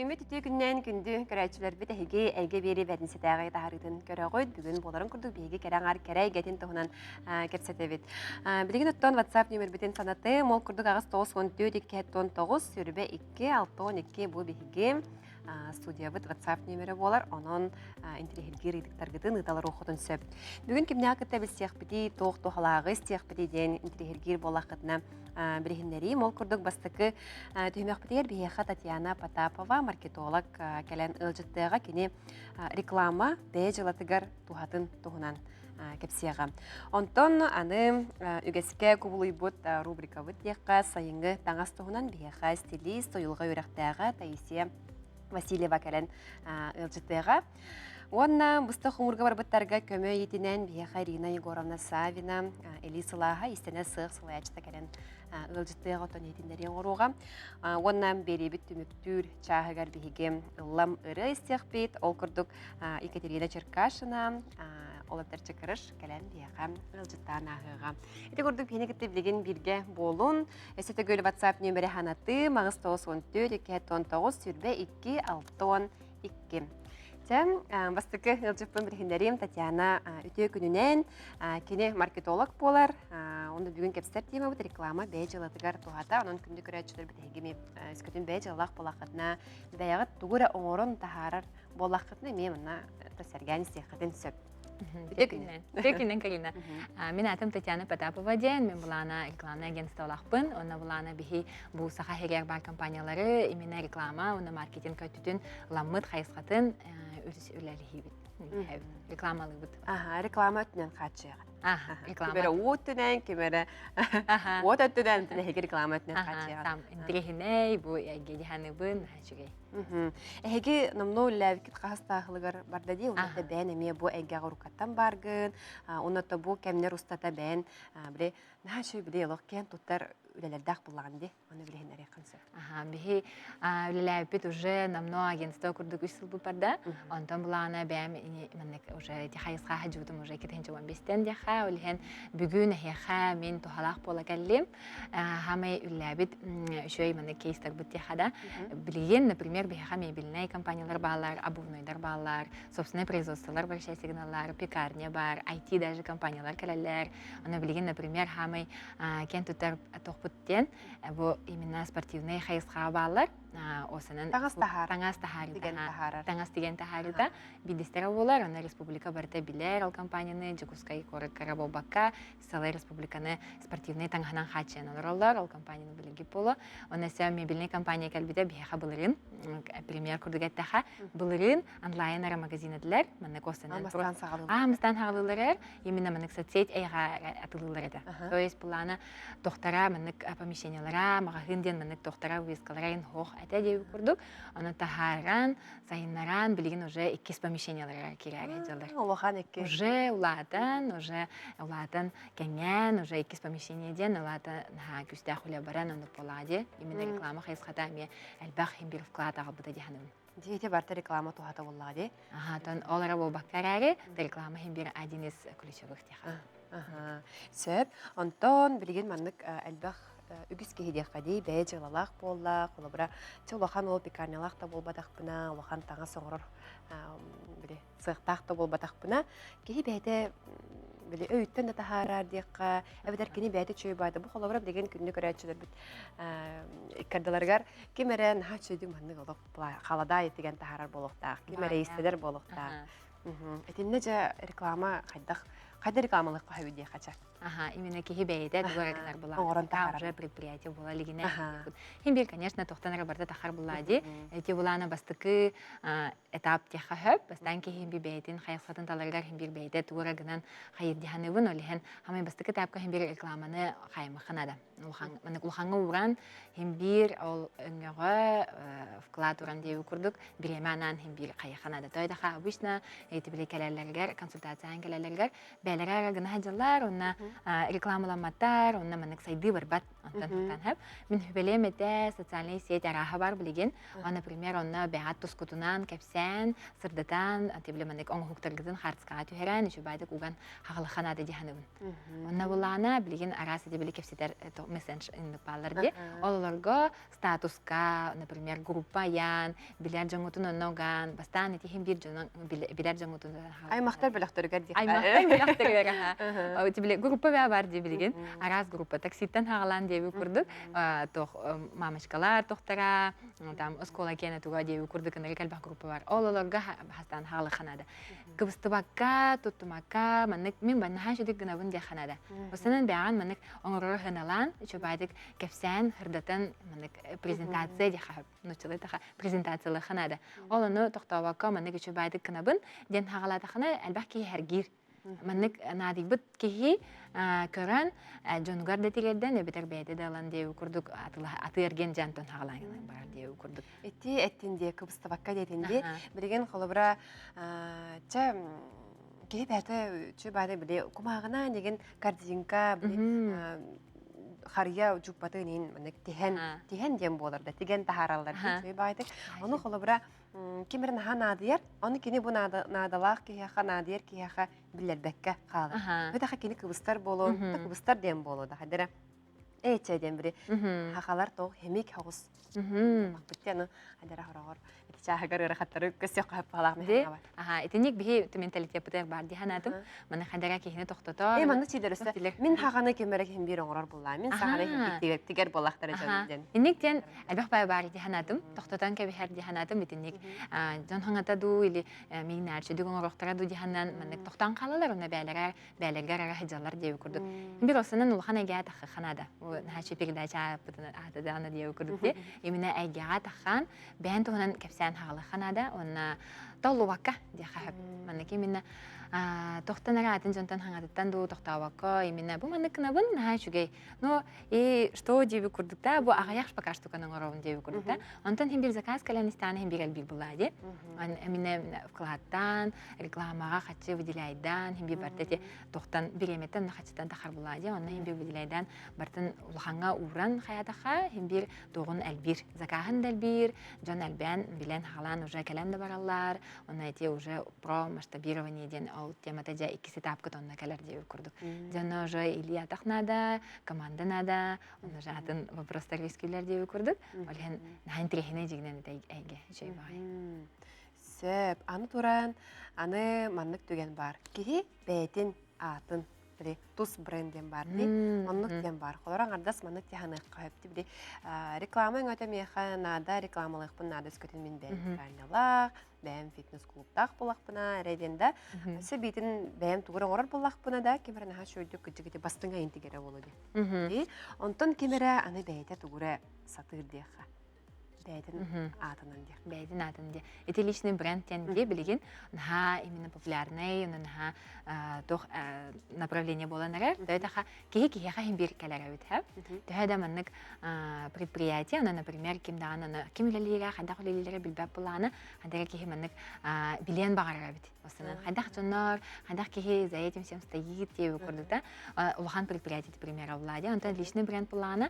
Үмүт үтүө күннээн күндү көрөөччүлэрбит эһиги эйгэ биэри бэринсэтээҕи таһаарыытын көрөҕүт. Бүгүн буоларын курдук биһиги кэрэ аҥаар кэрэ эйгэтин туһунан кэпсэтэбит. Билигин оттон WhatsApp нүөмэрбитин санатыым. Ол курдук 8 94 2 9 22 6 12 бу биһиги студиябыт WhatsApp нүөмэрэ буолар. Онон интириэһиргиир ыйытыктаргытын ыыталар уоххутун сөп. Бүгүн кимнээх кытта билсиэхпитий, туох туһалааҕы истиэхпитий диэн интириэһиргиир буоллаххытына билиһиннэриим. Ол курдук бастакы түһүмэхпитигэр биһиэхэ Татьяна Потапова, маркетолог кэлэн ыалдьыттыаҕа. Кини реклама бэйэ дьыалатыгар туһатын туһунан кэпсиэҕэ. Онтон аны үгэскэ кубулуйбут рубрикабыт диэххэ сайыҥҥы таҥас туһунан биһиэхэ стилист, уйулҕа үөрэхтээҕэ Таисия Васильева кэлэн ыалдьытыаҕа. Уонна быстах хомуурга барбыттарга көмө иитинэн биһиэхэ Ирина Егоровна Савина, Эли Сылааһа истэнэ сыах салайааччыта кэлэн ыалдьыттыаҕа отон иһитиннэриэн оҥоруоҕа. Уонна биэриибит түмүктүүр чааһыгар биһиги ыллам ырыа истиэхпит. Ол курдук Екатерина Черкашина, ол эбэтэр Чакырыш кэлэн биһиэхэ ыалдьыттаан ааһыаҕа. Ити курдук биһини кытта билигин бииргэ буолун. Өссө төгүл WhatsApp нүөмэрэ ханатыы маҕыс 94 219 22 62. Чэ, бастакы ыалдьыппын билиһиннэриим Татьяна үтүө күнүнэн. Кини маркетолог буолар. Онно бүгүн кэпсэтэр темабыт реклама бэйэ дьыалатыгар туһата. Онон күндү көрөөччүлэр биһиги өскөтүн бэйэ дьыалалаах буоллаххытына, бэйэҕит тугу эрэ оҥорон таһаарар буоллаххытына, эмиэ манна сэргээн истиэххитин сөп. Үтүө күнүнэн. Үтүө күнүнэн, Карина. Мин аатым Татьяна Потапова диэн, мин былаана рекламнай агентстволаахпын. Онно былаана биһи бу Саха сиригэр баар компаниялары именно реклама уонна маркетинг өттүтүн ламмыт хайысхатын үлэлиһибит. Рекламалыыбыт. Аха, реклама өттүнэн хааччыйаҕын. Аха, реклама. Ким эрэ уу өттүнэн, ким эрэ уот өттүнэн, эһиги реклама өттүнэн хааччыйаҕын. Сам интириэһинэй, бу эйгэ дьаһаныбын, үчүгэй. Эһиги номнуо үлэлээбиккит хаһыс таахылыгар барда дии, онно бэйэн эмиэ бу эйгэҕэ уруккаттан бааргын, онно бу кэмнэр устата бэйэн били наһаа үчүгэй били олох киэн туттар үлэлэрдээх буллаҕын дии, ону билиһиннэриэххин сөп. Аха, биһи үлэлээбиппит уже номнуо агентство курдук үс сыл барда. Онтон булаана бэйэм маннык уже ити хайысхаха жуутум уже 2015-тен диэхэ, ол иһин бүгүн эһиэхэ мин туһалаах буола кэллим. Хаамай үллээбит үчүгэй маннык кейстарбыт диэхэ да. Билигин, например, биһиэхэ мебельнай компаниялар бааллар, обувнойдар бааллар, собственное производстволар большая сигналлар, пекарня бар, IT даже компаниялар кэлэллэр. Аны билигин, например, хаамай киэн туттар тохпут диэн бу именно спортивный хайысхаҕа бааллар. Осанан таҥас таһаар таҥас таһаарыта таҥас тигэн таһаарыта биирдэстэрэ буолар. Аны республика барыта билэр ол компанияны Дьокуускай куоракка буолбакка сылай республиканы спортивнай таҥаһынан хааччыйан олороллор, ол компанияны билигит буолуо. Онно өссө мебельнай компания кэлбитэ биһиэхэ былырыын, премьер курдук эттэхэ, былырыын онлайн ара магазин этилэр, маннык останан Амстан хаалыылар именно маннык соцсеть эйга атылыылар этэ. То есть плана тохтара маннык помещениялара, маҕаһыын диэн маннык тохтара вывескалара ин хоох этэ диэби курдук. Оны таһааран, сайыннаран билигин уже иккис помещенияларга киирээри дьалар. Улахан икки. Уже улаатан, уже улаатан кэҥээн, уже иккис помещение диэн улаата наһаа күүстээх үлэ баран оннук буолаа дии. Именно реклама хайысхата эмиэ элбэх иһин бир вклад аҕалбыта дии саныыбын. Дии барта реклама туһата буоллаҕа дии. Аха, тон ол эрэ буолбакка эрээри, реклама иһин бир один из ключевых диэхэ. Сөп. Онтон билигин маннык элбэх үгүс киһи диэххэ дии, бэйэ дьыалалаах буолла, холобура, чэ улахан ол пекарнялаах да буолбатахпына, улахан таҥас оҥорор били сыахтаах да буолбатахпына, киһи бэйэтэ били өйүттэн да таһаарар диэххэ, эбэтэр кини бэйэтэ үчүгэй баайда. Бу холобура билигин күннү көрөөччүлэрбит иккардыларыгар ким эрэ наһаа үчүгэйдик маннык олох халадаай тигэн таһаарар буолуохтаах, ким эрэ истэнэр буолуохтаах. Итиннэ дьэ реклама хайдах хайда рекламалыахха сөбүй диэххэ чэ. Аха, именно киһи бэйэтэ тугу эрэ гынар буолар. Оҥорон таһаарар. Уже предприятие буола илигинэ. Хин бир, конечно, тохтон эрэ барда тахар булла ди. Эти булаана бастакы этап диэххэ хөп. Бастаан киһи хин бир бэйэтин хайысхатын таларыгар хин бир бэйэтэ тугу эрэ гынан хайыр диһаныбын, ол иһин хамай бастакы этапка хин бир рекламаны хайымахха надо. Маннык улахаҥҥа ууран хин биир ол өҥөҕө вклад уран диэби курдук бириэмэ анаан хин биир хайыха наада. Той обычно эти били кэлэллэригэр консультациян кэлэллэригэр бээлэрэ гына сылдьаллар, онно рекламаламматтар, онно маннык сайдыы барбат. Онтон тутан хэп. Мин хүбэлиэм этэ социальнай сеть арааһа бар билигин. Онно, например, онно бэҕэт тускутунан кэпсээн, сырдатан, тибиле маннык оҥоһуктаргытын хаартыскаҕа түһэрэн, үчүбайдык уган хаҕылыхан ады диһаныбын. Онно булаана билигин араас били кэпсэтэр мессендж инник баалар ди. Олорго статуска, например, группа ян, билэр дьоҥутун онно уган, бастаан итиһин биир дьонун билэр дьоҥутун Аймахтар бөлөхтөрүгэр диэххэ. Аймахтар бөлөхтөрүгэр аха. Тибиле группа баа бар дии билигин. Араас группа такситтан хаҕалаан диэби курдук тох мамочкалар тохтара, там оскуола киэнэ туга диэби курдук ынырык элбэх группа бар. Ол олорго хастаан хаҕалыхханада. Кыбыстыбакка, туттумакка, маннык мин баннаһаа үчүгэй гынабын диэхханада. Осынан бэҕэн маннык оҥорору хыналаан, үчүгэйдик кэпсээн, хырдатан маннык презентация диэхэ нуччалыы таха презентациялыахха наада. Ол ону тохтообокко маннык үчүгэйдик гынабын диэн хаҕалаатахына элбэх киһи сэргиир. Маннык наадыйбыт киһи көрөн дьонугар да тигэрдэн эбэтэр бэйэтэ да ылан диэбит курдук атыы эргиэн дьантон хаҕалаан барар диэбит курдук. Ити эттин диэ кыбыстыбакка диэтин дии. Билигин холобура чэ киһи бэйэтэ үчү баада били кумааҕына дигин корзинка били харыйа дьуппатын иин маннык тиһэн тиһэн диэн буолар да тигэн таһаараллар үчүгэй баайдык. Ону холобура ким эрэ наһаа наадыйар, ону кини бу наадалаах киһиэхэ, наадыйар киһиэхэ биллэрбэккэ хаалар. Бэтэхэ кини кыбыстар буолуо, кыбыстар диэн буолуо да хадара. Эчэ диэн бири хахалар тоҕ хемик хоҕус бахпыттяны адара хороҕор ити чааһыгар ыарахаттары көссөх хаһыппалаах механава. Аха, итинник биһи менталитеппытыгар бар дии санаатым. Маны хадара киһини тохтотор. Э, манна чийлер өстө. Мин хаханы кемере ким бир оҥорор буллаа. Мин саханы ким тигер буоллахтара дьон диэн. Инник диэн элбэх бай бар дии санаатым. Тохтотон кэбиһэр дии санаатым итинник. Дьон хаҥата дуу или миин нааччы оҥорохтора дуу дии санаан маннык тохтоон хаалалар онно бээлэрэ бээлэргэр эрэ сылдьаллар диэбит курдук. Бир осынан улахан эйгэҕэ тахха наада. Наһаа передача ааппытын аата даҕаны диэбит курдук дии. Именно эйгэҕэ таххан бэйэн туһунан кэпсээн хаалыахха наада уонна толлубакка диэххэ сөп. Маннык именно тохтон эрэ атын дьонтон хаҥатыттан дуу тохтообокко именно бу маннык гынабын наһаа үчүгэй. Ну и что диэбит курдук да бу аҕыйах пока штуканы оҥоробун диэбит курдук да. Онтон хин бир заказ кэлэн истэҕинэ хин бир элбиир булаа дии. Именно вкладтан рекламаҕа хаччы выделяйдаан хин бир барта ити тохтан бириэмэттэн хаччытан тахар булаа дии онно хин бир выделяйдаан бартын улахаҥҥа ууран хайатаха хин бир туоҕун элбиир закаһын да элбиир дьон элбээн билэн хаалаан уже кэлэн да бараллар онно ити уже про масштабирование диэн ол темата дьэ иккис этапка онно кэлэр диэбит курдук дьонно уже илии атах наада команда наада онно уже атын вопростар үөскүүллэр диэбит курдук ол иһин наһаа интэриэһинэй дьигинэн эйгэ үчүгэй баҕайы. Сөп. Аны туран, аны маннык түгэн баар. Киһи бэйэтин аатын били тус бренд диэн баар дии. Оннук диэн баар. Холоро аҥардас маннык тиһаныахха сөп били реклама өҥөтө миэхэ наада, рекламалыахпын наада өскөтүн мин бэйэм пекарнялаах, бэйэм фитнес-клубтаах буоллахпына эрэ диэн да. Өссө биитин бэйэм тугу эрэ оҥорор буоллахпына да, ким эрэ наһаа үчүгэйдик кырдьык ити бастыҥ айын тигэрэ буолуо диэн. Онтон ким эрэ аны бэйэтэ тугу эрэ сатыыр диэххэ. Бэйэтин аатынан диэх. Бэйэтин аатын диэ. Ити личный бренд диэн дии билигин наһаа именно популярный, онон наһаа туох направление буолан эрэр. Төһө киһи киһиэхэ иһин биир кэлэр эбит һэ. Төһө да маннык предприятие, онон, например, ким даҕаны аны ким үлэлиирэ, хайдах үлэлиирэ билбэт буоллаҕына, хайдах киһи маннык билиэн баҕарар эбит. Осынан хайдах дьоннор, хайдах киһи за этим всем стоит диэбит курдук да улахан предприятие, например, Влади, онтон личный бренд буоллаҕына,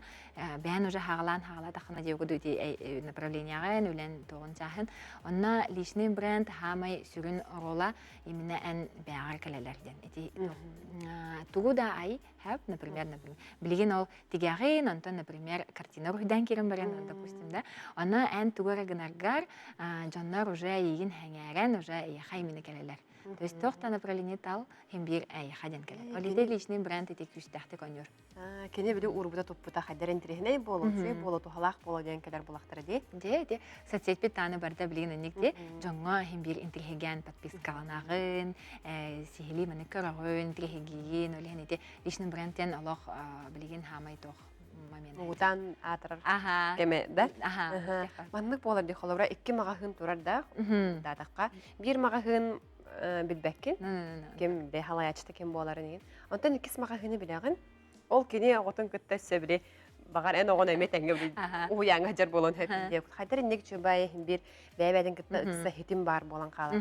бэйэн уже хаҕалаан хаҕалаатаххына диэбит ити направлениеҕын үлэн туоҕун чааһын онно личный бренд хаамай сүрүн оруола именно эн бэйэҕэр кэлэлэр диэн ити тугу да ай хэп например билигин ол тигэҕин онтон например картина уруһуйдаан киирэн баран допустим да онно эн тугу эрэ гынаргар дьоннор уже эйигин сэҥээрэн уже эйиэхэ именно кэлэлэр. То есть туох да направление тал хим биир эйиэхэ диэн кэлэр. Ол ити личный бренд ити күүстээхтик оонньуур. Кини били уурбута туппута хайдар интириэһинэй буолуо, үчүгэй буолуо, туһалаах буолуо диэн кэлэр булахтара дии. Дьэ, ити соцсетьпит тааны барда билигин инник дии. Дьоҥҥо иһин биир интириэһигэн подпискаланаҕын, сиһилии маны көрөҕүн, интириэһигиин, ол иһин ити личный бренд диэн олох билигин хаамай туох момент. Муҥутаан аатырар кэмэ да? Маннык буолар дии, холобура икки маҕаһыын турар да, даатахха. Биир маҕаһыын билбэккин, ким бе халайааччыта ким буоларын иһин. Онтон иккис маҕаһыыны билэҕин. Ол кини оҕотун кытта өссө били баҕар эн оҕон эмиэ тэҥҥэ били уһуйааҥҥа сылдьар буолуон сөп диэбит. Хайдар инник чубай биир бэйэ-бэйэтин кытта ыкса хитим баар буолан хаалар.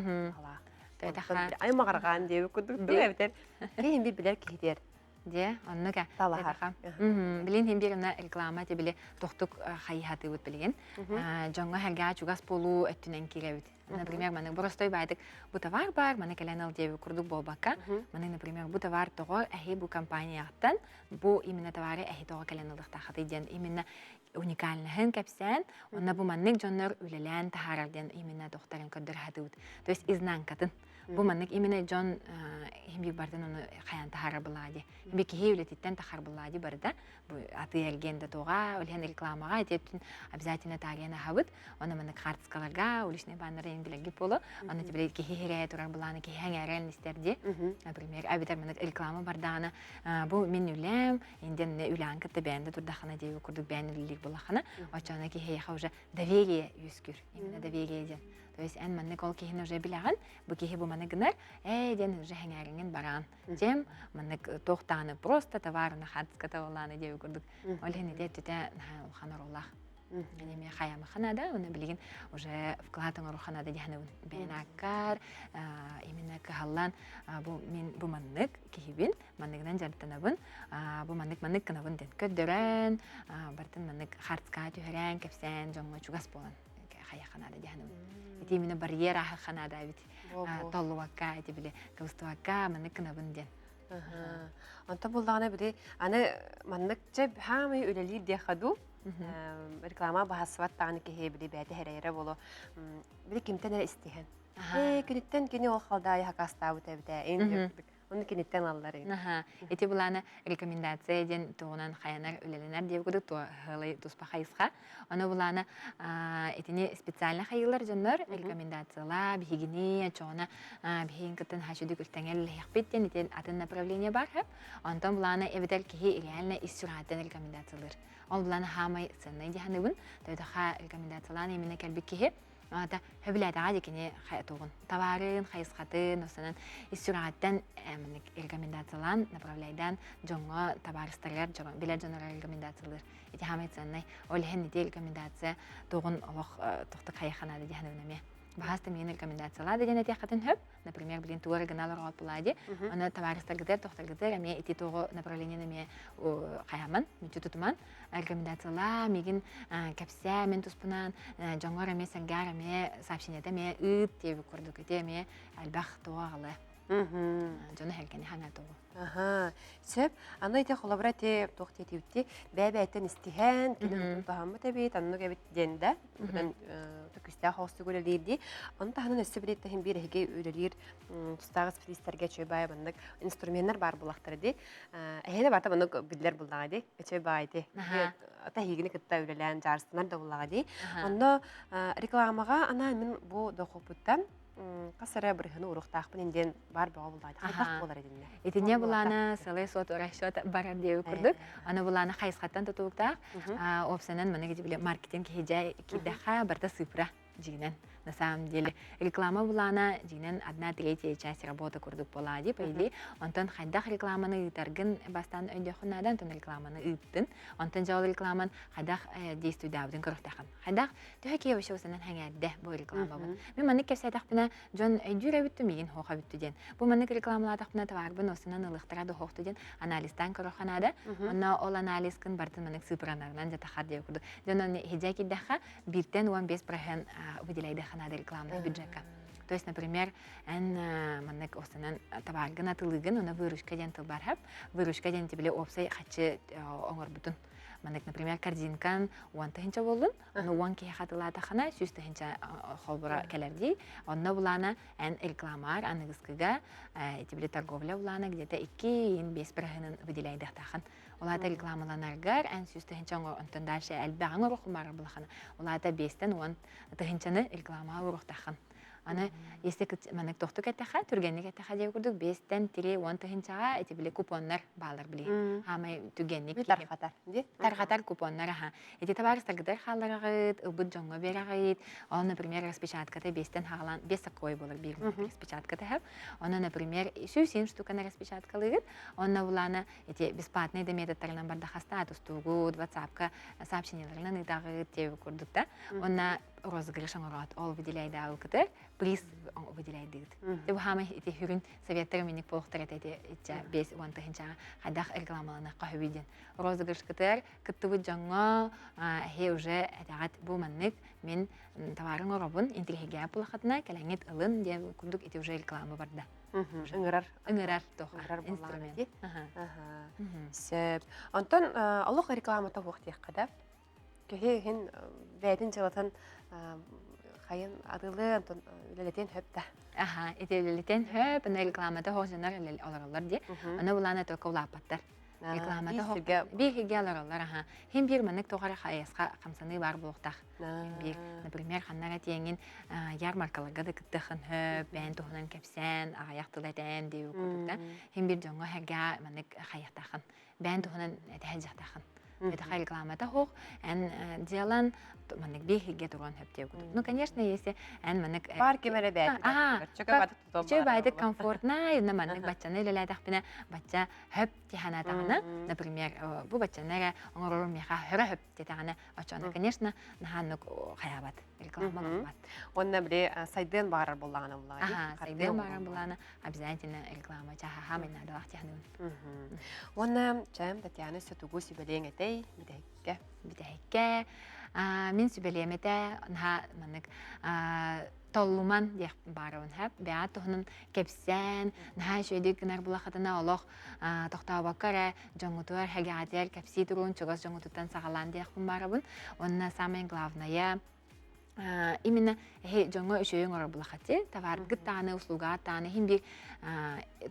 Аймаҕарҕаан диэбит курдук дуу эбэтэр киһи биир билэр киһитигэр. Дьэ, оннук Талаһар. Билин хин биир реклама те били тохтук хайыһатыыбыт билигин. Дьоҥҥо хэргээ чугас буолуу өттүнэн киирэбит. Например, маны боростой баайдык бу товар бар, маны кэлэн ыл диэби курдук буолбакка, маны, например, бу товар тоҕо эһи бу компанияттан бу именно товары эһи тоҕо кэлэн ылыахтааххытый диэн именно уникальныһын кэпсээн, онно бу маннык дьоннор үлэлээн таһаарар диэн именно тохтарын көрдөрө То есть изнанкатын. Бу маннык именно дьон хим бардын ону хайан таһаарар былаа Би киһи үлэтиттэн тахар былаа барда. Бу аты эрген да туға, үлһен рекламаға этептин обязательно таарыйан аһабыт. Оны маннык хартыскаларга, уличный баннер ең билерги болу. Оны тибиле киһи хирээ турар былааны киһи хәңәрен истерди. Например, абитер маннык реклама бардаана бу мин үлэм, инден үлээн кытта бээнде турдахана диэби курдук бээн үлэлиир булахана. Очоона киһиэхэ уже доверие үөскүүр. Именно доверие диэн. То есть эн маннык ол киһини уже билэҕин, бу киһи бу маны гынар, ээ диэн уже хэҥээриҥин бараан. Дьэм маннык туохтааны просто товарны хатската болааны диэби курдук. Ол иһин ити өттүтэ наһаа улахан оруоллаах. Мин эмиэ хайамы ханада, уонна билигин уже вклад оҥору ханада диһаныбын. Бэйэн аккар, именно кыһаллан бу мин бу маннык киһибин, манныгынан дьарыктанабын, бу маннык маннык гынабын диэн көрдөрөн, бартын маннык хартыскаҕа түһэрэн, кэпсээн дьоҥҥо чугас буолан хайа ханаада диһаныбын. Ити именно барьер ааһы ханаада эбит. Толлубакка, ити били кыбыстыбакка маннык гынабын диэн. Онтон буллаҕына били аны маннык чэ хаамай үлэлиир диэххэ дуу реклама баһассыбат даҕаны киһи били бэйэтэ эрэйэрэ буолуо били кимтэн эрэ истиһэн ээ күнүттэн кини ол халдаайы хакастаабыт эбитэ Оны киниттэн аллар Аха. Ити булаана рекомендация диэн тугунан хайанар үлэлэнэр диэбит курдук туһалай туспа хайысха. Ону булаана итини специально хайыылар дьоннор рекомендацияла биһигини очоҕуна биһигин кыттан хачудук үлтэҥэл лэһиэхпит диэн итин атын направление бар хэп. Онтон булаана эбэтэр киһи реально ис сүрэҕиттэн рекомендациялыыр. Ол булаана хаамай ценный диһаныбын. Төтөха рекомендациялаан именно кэлбит киһи Аата сөбүлээтэҕэ дии кини тугун табаарын, хайысхатын, осанан ис сүрэҕиттэн маннык рекомендациялаан, направляйдаан дьоҥҥо табаарыстарыгар, билэр дьонугар рекомендациялыыр. Ити хаамай ценнай. Ол иһин ити рекомендация тугун олох тохтук хайаханаада диһаныбын эмиэ. Баһаас миин рекомендациялаа диэн этиэххитин сөп. Например, блин, тугу эрэ гына олорҕот булаа дии. Аны табаарыстаргытыгар, тохторгытыгар эмиэ ити тугу направлениены эмиэ хайаман, мүччү тутуман рекомендациялаа, мигин кэпсээ, мин туспунан дьоҥҥор эмиэ сэргээр эмиэ сообщениета эмиэ ыыт диэбит курдук ити эмиэ элбэх тугу аҕалыа. Дьону хэргэни хаҥа тугу. Аха, сөп. Аны ити холобура ити туох диэтибитти бэйэ-бэйэттэн истиһэн, кини туһаммыт эбит, оннук эбит диэн да, бутан күстээх оҕустук үлэлиир дии. Ону таһынан өссө биир таһын биир эһиги үлэлиир тустаах исписэлиистэргэ үчүгэй баай маннык инструменнар баар буоллахтара дии. Эһиэнэ барыта маннык биллэр буллаҕа дии. Үчүгэй баай ити. Ата эһигини кытта үлэлээн дьаарыстанар да буллаҕа дии. Онно рекламаҕа анаан мин бу дохуоппуттан хас эрэ бырыһыны уруохтаахпын диэн баар бөҕө буллаҕа хайдах буолар итиннэ? Итиннэ булаана сылай суот расчет барар диэби курдук. Аны булаана хайысхаттан тутулуктаах. Опсанан маны били маркетинг киһи киирдэххэ барыта цифра дьиҥинэн. На самом деле реклама булаана дьиҥинэн одна третья часть работы курдук буолаа дии по идее. Онтон хайдах рекламаны ыытаргын бастаан өйдөххүн наада, онтон рекламаны ыыттын. Онтон дьэ ол рекламан хайдах действуйдаабытын көрүөхтээххин. Хайдах төһө киһи вообще осанан хэҥээрдэ бу рекламабын. Мин маннык кэпсээтэхпинэ дьон өйдүүр эбитту миигин хоох эбитту диэн. Бу маннык рекламалаатахпына товарбын осанан ылыахтара да хоохту диэн анализтаан көрүөххэ наада. Онно ол анализкын бартын маннык цифранарынан дьэ тахар диэ курдук. Дьон онно иһдьэ киирдэххэ бииртэн 15% выделяйдыха наада рекламный бюджекка. То есть, например, эн маннык осанан товаргын атылыгын, она выручка диэн тыл бар Выручка диэн тибили опсай хаччы оҥорбутун. Маннык, например, корзинкан 10 тыһынча боллун, ону 10 киһи хатылаатахына 100 тыһынча холбура кэлэр дии. Онно булаана эн рекламаар аныгыскыга итибили торговля булаана где-то 2-5 бырыһынын выделяйдахтахан. Улаата рекламаланаргар эн 100 тыһынча онтон дальше элбэҕиҥ орохумар булахана. Улаата 5-тен 10 тыһынчаны рекламаға уруохтахан. Аны если маннык тохтук эттэхэ, түргэнник эттэхэ диэ курдук 5-тен тире 10 тыһынчаҕа ити били купоннар баалар били. Хаамай түгэнник тарҕатар. Тарҕатар купоннар аха. Ити табаарыстаргытар хааллараҕыт, ылбыт дьоҥҥо биэрэҕит. Ол, например, распечатката 5-тен хаалан 5 саккой болар биир распечатката хэп. Онно, например, 107 штуканы распечаткалыгыт. Онно булана ити бесплатный да методтарынан бардахаста тустуугут, WhatsApp-ка сообщенияларынан ыытаҕыт диэби курдук да. Онно. Розыгрыш оҥороот, ол выделяйдаабыкыты приз выделяйдыгыт. Бу хаамай ити хүрүн советтар миник буолуохтар этэ ити ичча 50 тыһынчаҕа хайдах рекламаланыахха сөбүй диэн. Розыгрышкытыгар кыттыбыт дьоҥҥо эһи уже этэҕит бу маннык мин товарын оҥоробун интириэһиргээбит булахатына кэлэҥҥит ылын диэн курдук ити уже реклама барда. Ыҥырар. Ыҥырар тоха инструмент. Сөп. Онтон олох рекламата суох диэххэ да. Киһи иһин бэйэтин дьыалатын хайын атыылыы онтон үлэлэтиэн хөп да. Аха, ити үлэлэтиэн хөп, аны рекламата суох дьоннор олороллор дии. Аны булаана только улааппаттар. Рекламата суох биир сиргэ олороллор, аха. Хин биир маннык тоҕо эрэ хайысха хамсаныы баар буолуохтаах. Биир, например, ханна эрэ тиэҥин ярмаркаларга да кыттыаххын хөп, бэйэн туһунан кэпсээн, аҕыйах тыл этээн диэбит курдук да. Хин биир дьоҥҥо сэргэ маннык хайыахтааххын. Бэйэн туһунан этэһэ дьахтааххын. Это рекламата хуох, эн делан маннык биир туруон хөп диэбит курдук. Ну, конечно, если эн маннык Бар ким эрэ бэйэтин Чөкө баайдык комфортнай, на маннык баччаны үлэлээтэхпинэ бачча хөп тиһанаатаҕына, например, бу баччаны эрэ оҥорорум миэхэ хөрө хөп диэтэҕинэ, оччоҕуна, конечно, наһааннык хайаабат, реклама буолбат. Уонна били сайдыан баҕарар буоллаҕына буллаҕа. Сайдыан баҕарар буоллаҕына обязательно реклама чааһаха наадалаах тиһаныгын. Уонна чэм Татьяна өссө тугу сүбэлиэҥ этэй бүтэһиккэ? Бүтэһиккэ мин сүбэлиэм этэ наһаа маннык толлуман диэх баарабын хэп бэйэ туһунан кэпсээн наһаа үчүгэйдик гынар булахатына олох тохтообокко эрэ дьоҥҥутугар хэгэҕитигэр кэпсии туруун чугас дьоҥҥутуттан саҕалаан диэхпин баарабын уонна самое главное именно эһи дьоҥҥо үчүгэй оҥорор булахати товаргыт даҕаны услугаҕыт даҕаны иһин биир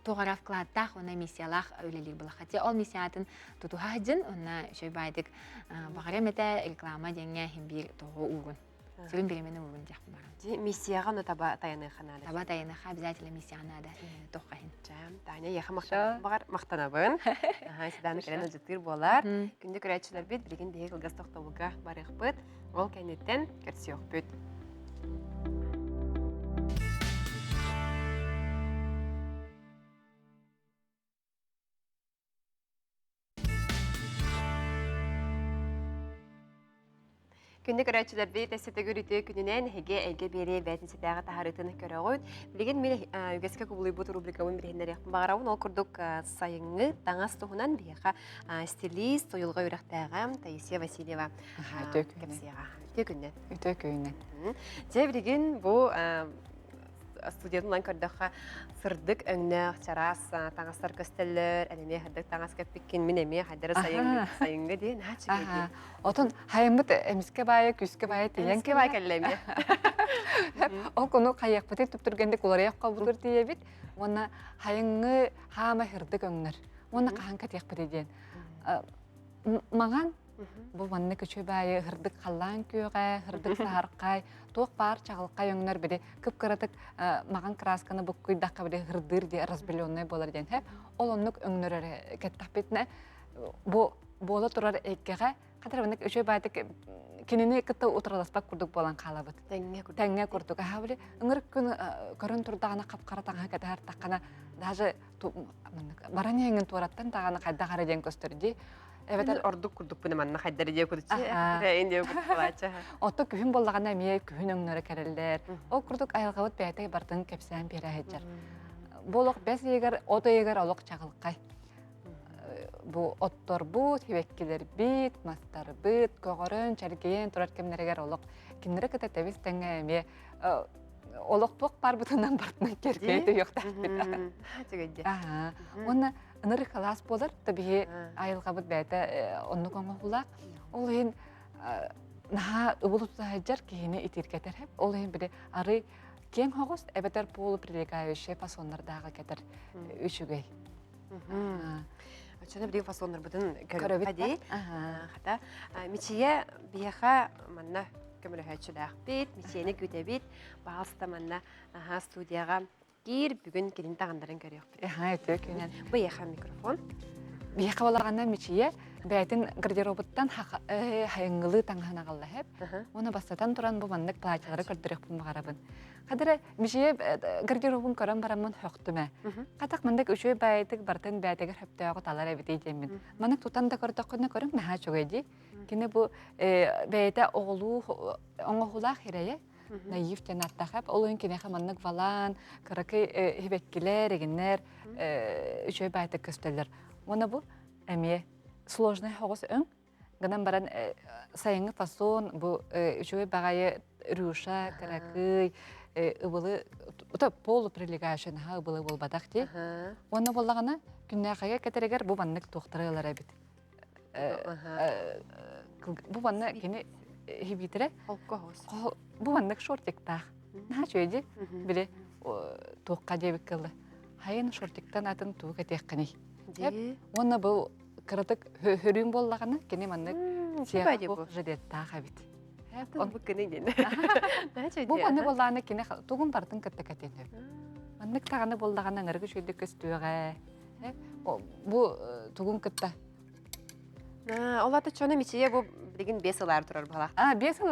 туох эрэ вкладтаах уонна миссиялаах үлэлиир булахати ол миссиятын тутуһа сылдьын уонна үчүгэй баайдык баҕарыам этэ реклама диэҥҥэ иһин биир тоҕу уурун сүрүн бириэмэни уурун диэхпин баран миссияҕа ону таба тайаныаха наада таба тайаныаха обязательно миссияҕа наада туохха иһин Таня эйиэхэ баҕар махтанабын Сидааны кэлэн ыдьыттыыр буолар күндү көрөөччүлэрбит билигин биһиги кылгас тохтобулга барыахпыт Ол кэнниттэн көрсүөхпүт. Күндү көрөөччүлэрбит, өссө төгүл үтүө күнүнэн эһиги эйгэ биэрии бээтинсэтээҕи таһаарыытын көрөҕүт. Билигин мин үгэскэ кубулуйбут рубрикабын билиһиннэриэхпин баҕарабын. Ол курдук сайыҥҥы таҥас туһунан биһиэхэ стилист, уйулҕа үөрэхтээҕэ Таисия Васильева Үтүө күнүнэн. Кэпсиэҕэ. Үтүө күнүнэн. Үтүө күнүнэн. Дьэ билигин бу студиятын ылан көрдөххө сырдык өҥнөөх чараас таҥастар көстөллөр, эн эмиэ сырдык таҥас кэппиккин, мин эмиэ хайдары сайыҥҥы сайыҥҥы диэн наһаа үчүгэй дии. Отон хайыммыт эмискэ баайа, күүскэ баайа тиийэн Эмискэ баай кэллэ эмиэ. Ол куну хайыахпытый түптүргэнник уларыйах холбутур тиийэбит. Уонна хайыҥҥы хаама сырдык өҥнөр. Уонна хаһан кэтиэхпитий диэн. Маҥан Бу маннык үчүгэй баайы һырдык халлаан күөҕэ, һырдык саһархай, туох баар чаҕылхай өҥнөр били кып-кыратык маҕан красканы буккуйдахха били һырдыыр диye разбеленный буолар диэн хэп. Ол оннук өҥнөр эрэ кэттэхпитинэ бу буола турар эйгэҕэ хатар маннык үчүгэй баайдык кинини кытта утарыласпат курдук буолан хаалабыт. Тэҥҥэ курдук. Тэҥҥэ курдук. Аха били ыҥырык күн көрөн турдаҕына хап-хара таҥаһы кэтэһэр таххана даже баран иһэҥҥин туораттан даҕаны хайдах эрэ диэн көстөр дии. Эбэтэр ордук курдукпун манна хайдары диэ курдуччу диэ курдук Отто күһүн буоллаҕына эмиэ күһүн өҥнөрө кэрэллэр. Ол курдук айылҕабыт бэйэтэ бартын кэпсээн биэрэ сылдьар. Бу олох бэс ыйыгар, от ыйыгар олох чаҕылхай. Бу отторбут, сибэккилэрбит, мастарбыт көҕөрөн, чэргийэн турар кэмнэригэр олох кинилэри кытта тэбис тэҥҥэ эмиэ олох туох баарбытынан бартынан кэргэйэ түһүөхтээхпит. Үчүгэй Уонна ынырык халаас буолар, то биһи айылҕабыт бэйэтэ оннук оҥоһуулаах. Ол иһин наһаа ыбыл тута сылдьар киһини итиргэтэр хэп. Ол иһин били арый киэҥ хоҕус эбэтэр полуприлегающий фасоннардааҕы кэтэр үчүгэй. Оччону билигин фасоннарбытын көрөбүт дии. Хата Мичийэ биһиэхэ манна көмөлөһөөччүлээхпит, Мичийэни күүтэбит. Баҕалста манна студияҕа киир, бүгүн кирин таҕыннарын көрүөхпүт. Аха, үтүө күнэн. Бу эйиэхэ микрофон. Биһиэхэ балаҕанна Мичийэ бэйэтин гардеробуттан хайыҥҥылыы таҥаһын аҕалла иһэп. Уонна бастатан туран бу маннык платьелары көрдөрүөхпүн баҕарабын. Хадара Мичийэ гардеробун көрөн бараммын хөхтүмэ. Хатах маннык үчүгэй баайытык бартын бээтигэр хөптөөҕү талар эбитий диэммин. Маннык тутан да көрдөххүнэ көрүҥ наһаа үчүгэй дии. Кини бу бэйэтэ оҕолуу оҥоһуулаах ирэйэ наив диэн ааттаах ол иһин киниэхэ маннык валаан кыракый хибэккилэр эгиннэр үчүгэй баайтык көстөллөр уонна бу эмиэ сложный соҕус өҥ гынан баран сайыҥҥы фасон бу үчүгэй баҕайы рюша кыракый ыбылы это полуприлегающий наһаа ыбылы буолбатах дии уонна буоллаҕына күннээхэгэ кэтэригэр бу маннык туохтары ылар эбит бу манна кини хибиитирэ бу маннык шортиктаах наһаа үчүгэй дии били туохха диэбит кылы хайын шортиктан атын тугу кэтиэххиний уонна бу кыратык хөрүүн буоллаҕына кини маннык жилеттаах эбит бу маннык буоллаҕына кини тугун барытын кытта кэтиэн сөп маннык даҕаны буоллаҕына ынырык үчүгэйдик көстүөҕэ Бу тугун кытта? Ол ата чоно мичийэ бу билигин 5 сылаар турар баһалаах. А, 5 сыл.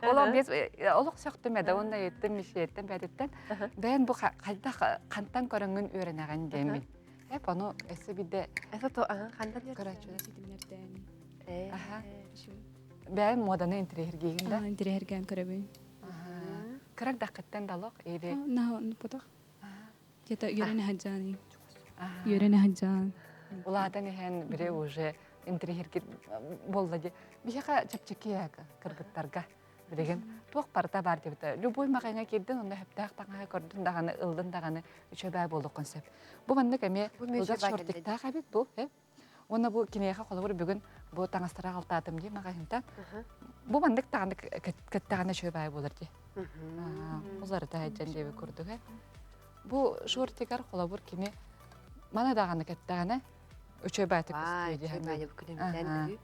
Олох 5 олох сөхтүм эдэ уонна еттем мичийэттен бэдиттен. Бэйэн бу хайдах хантан көрөҥҥүн үөрэнэҕин диэммин. Эп ону өссө бидде Это то хантан көрөөччүлэр ситимнэрдээн. Аха. Бэйэн моданы интириэһиргиигин да? Интириэһиргээн көрөбүн. Кырак даххыттан да олох или Наһаа потох. Где-то үөрэнэ сылдьан. Үөрэнэ сылдьан. Улаатан иһэн бире уже интриһиргит буолла ди. Биһиэхэ чэпчэки кыргыттарга билигин туох барыта баар диэбитэ. Любой маҕаҥа киирдин, онно сөптөөх таҥаһы көрдүн даҕаны, ыллын даҕаны үчүгэй буолуоххун сөп. Бу маннык эмиэ ылгас шортиктаах эбит бу. Уонна бу киниэхэ холобур бүгүн бу таҥастара алтаатым дии маҕаһыынтан. Бу маннык даҕаны кэттэҕинэ үчүгэй баай буолар дии. Уларыта сылдьан диэбит курдук ээ. Бу шортигар холобур кини маны даҕаны кэттэҕинэ үчүгэй баайтык көстүө дии саныыбын.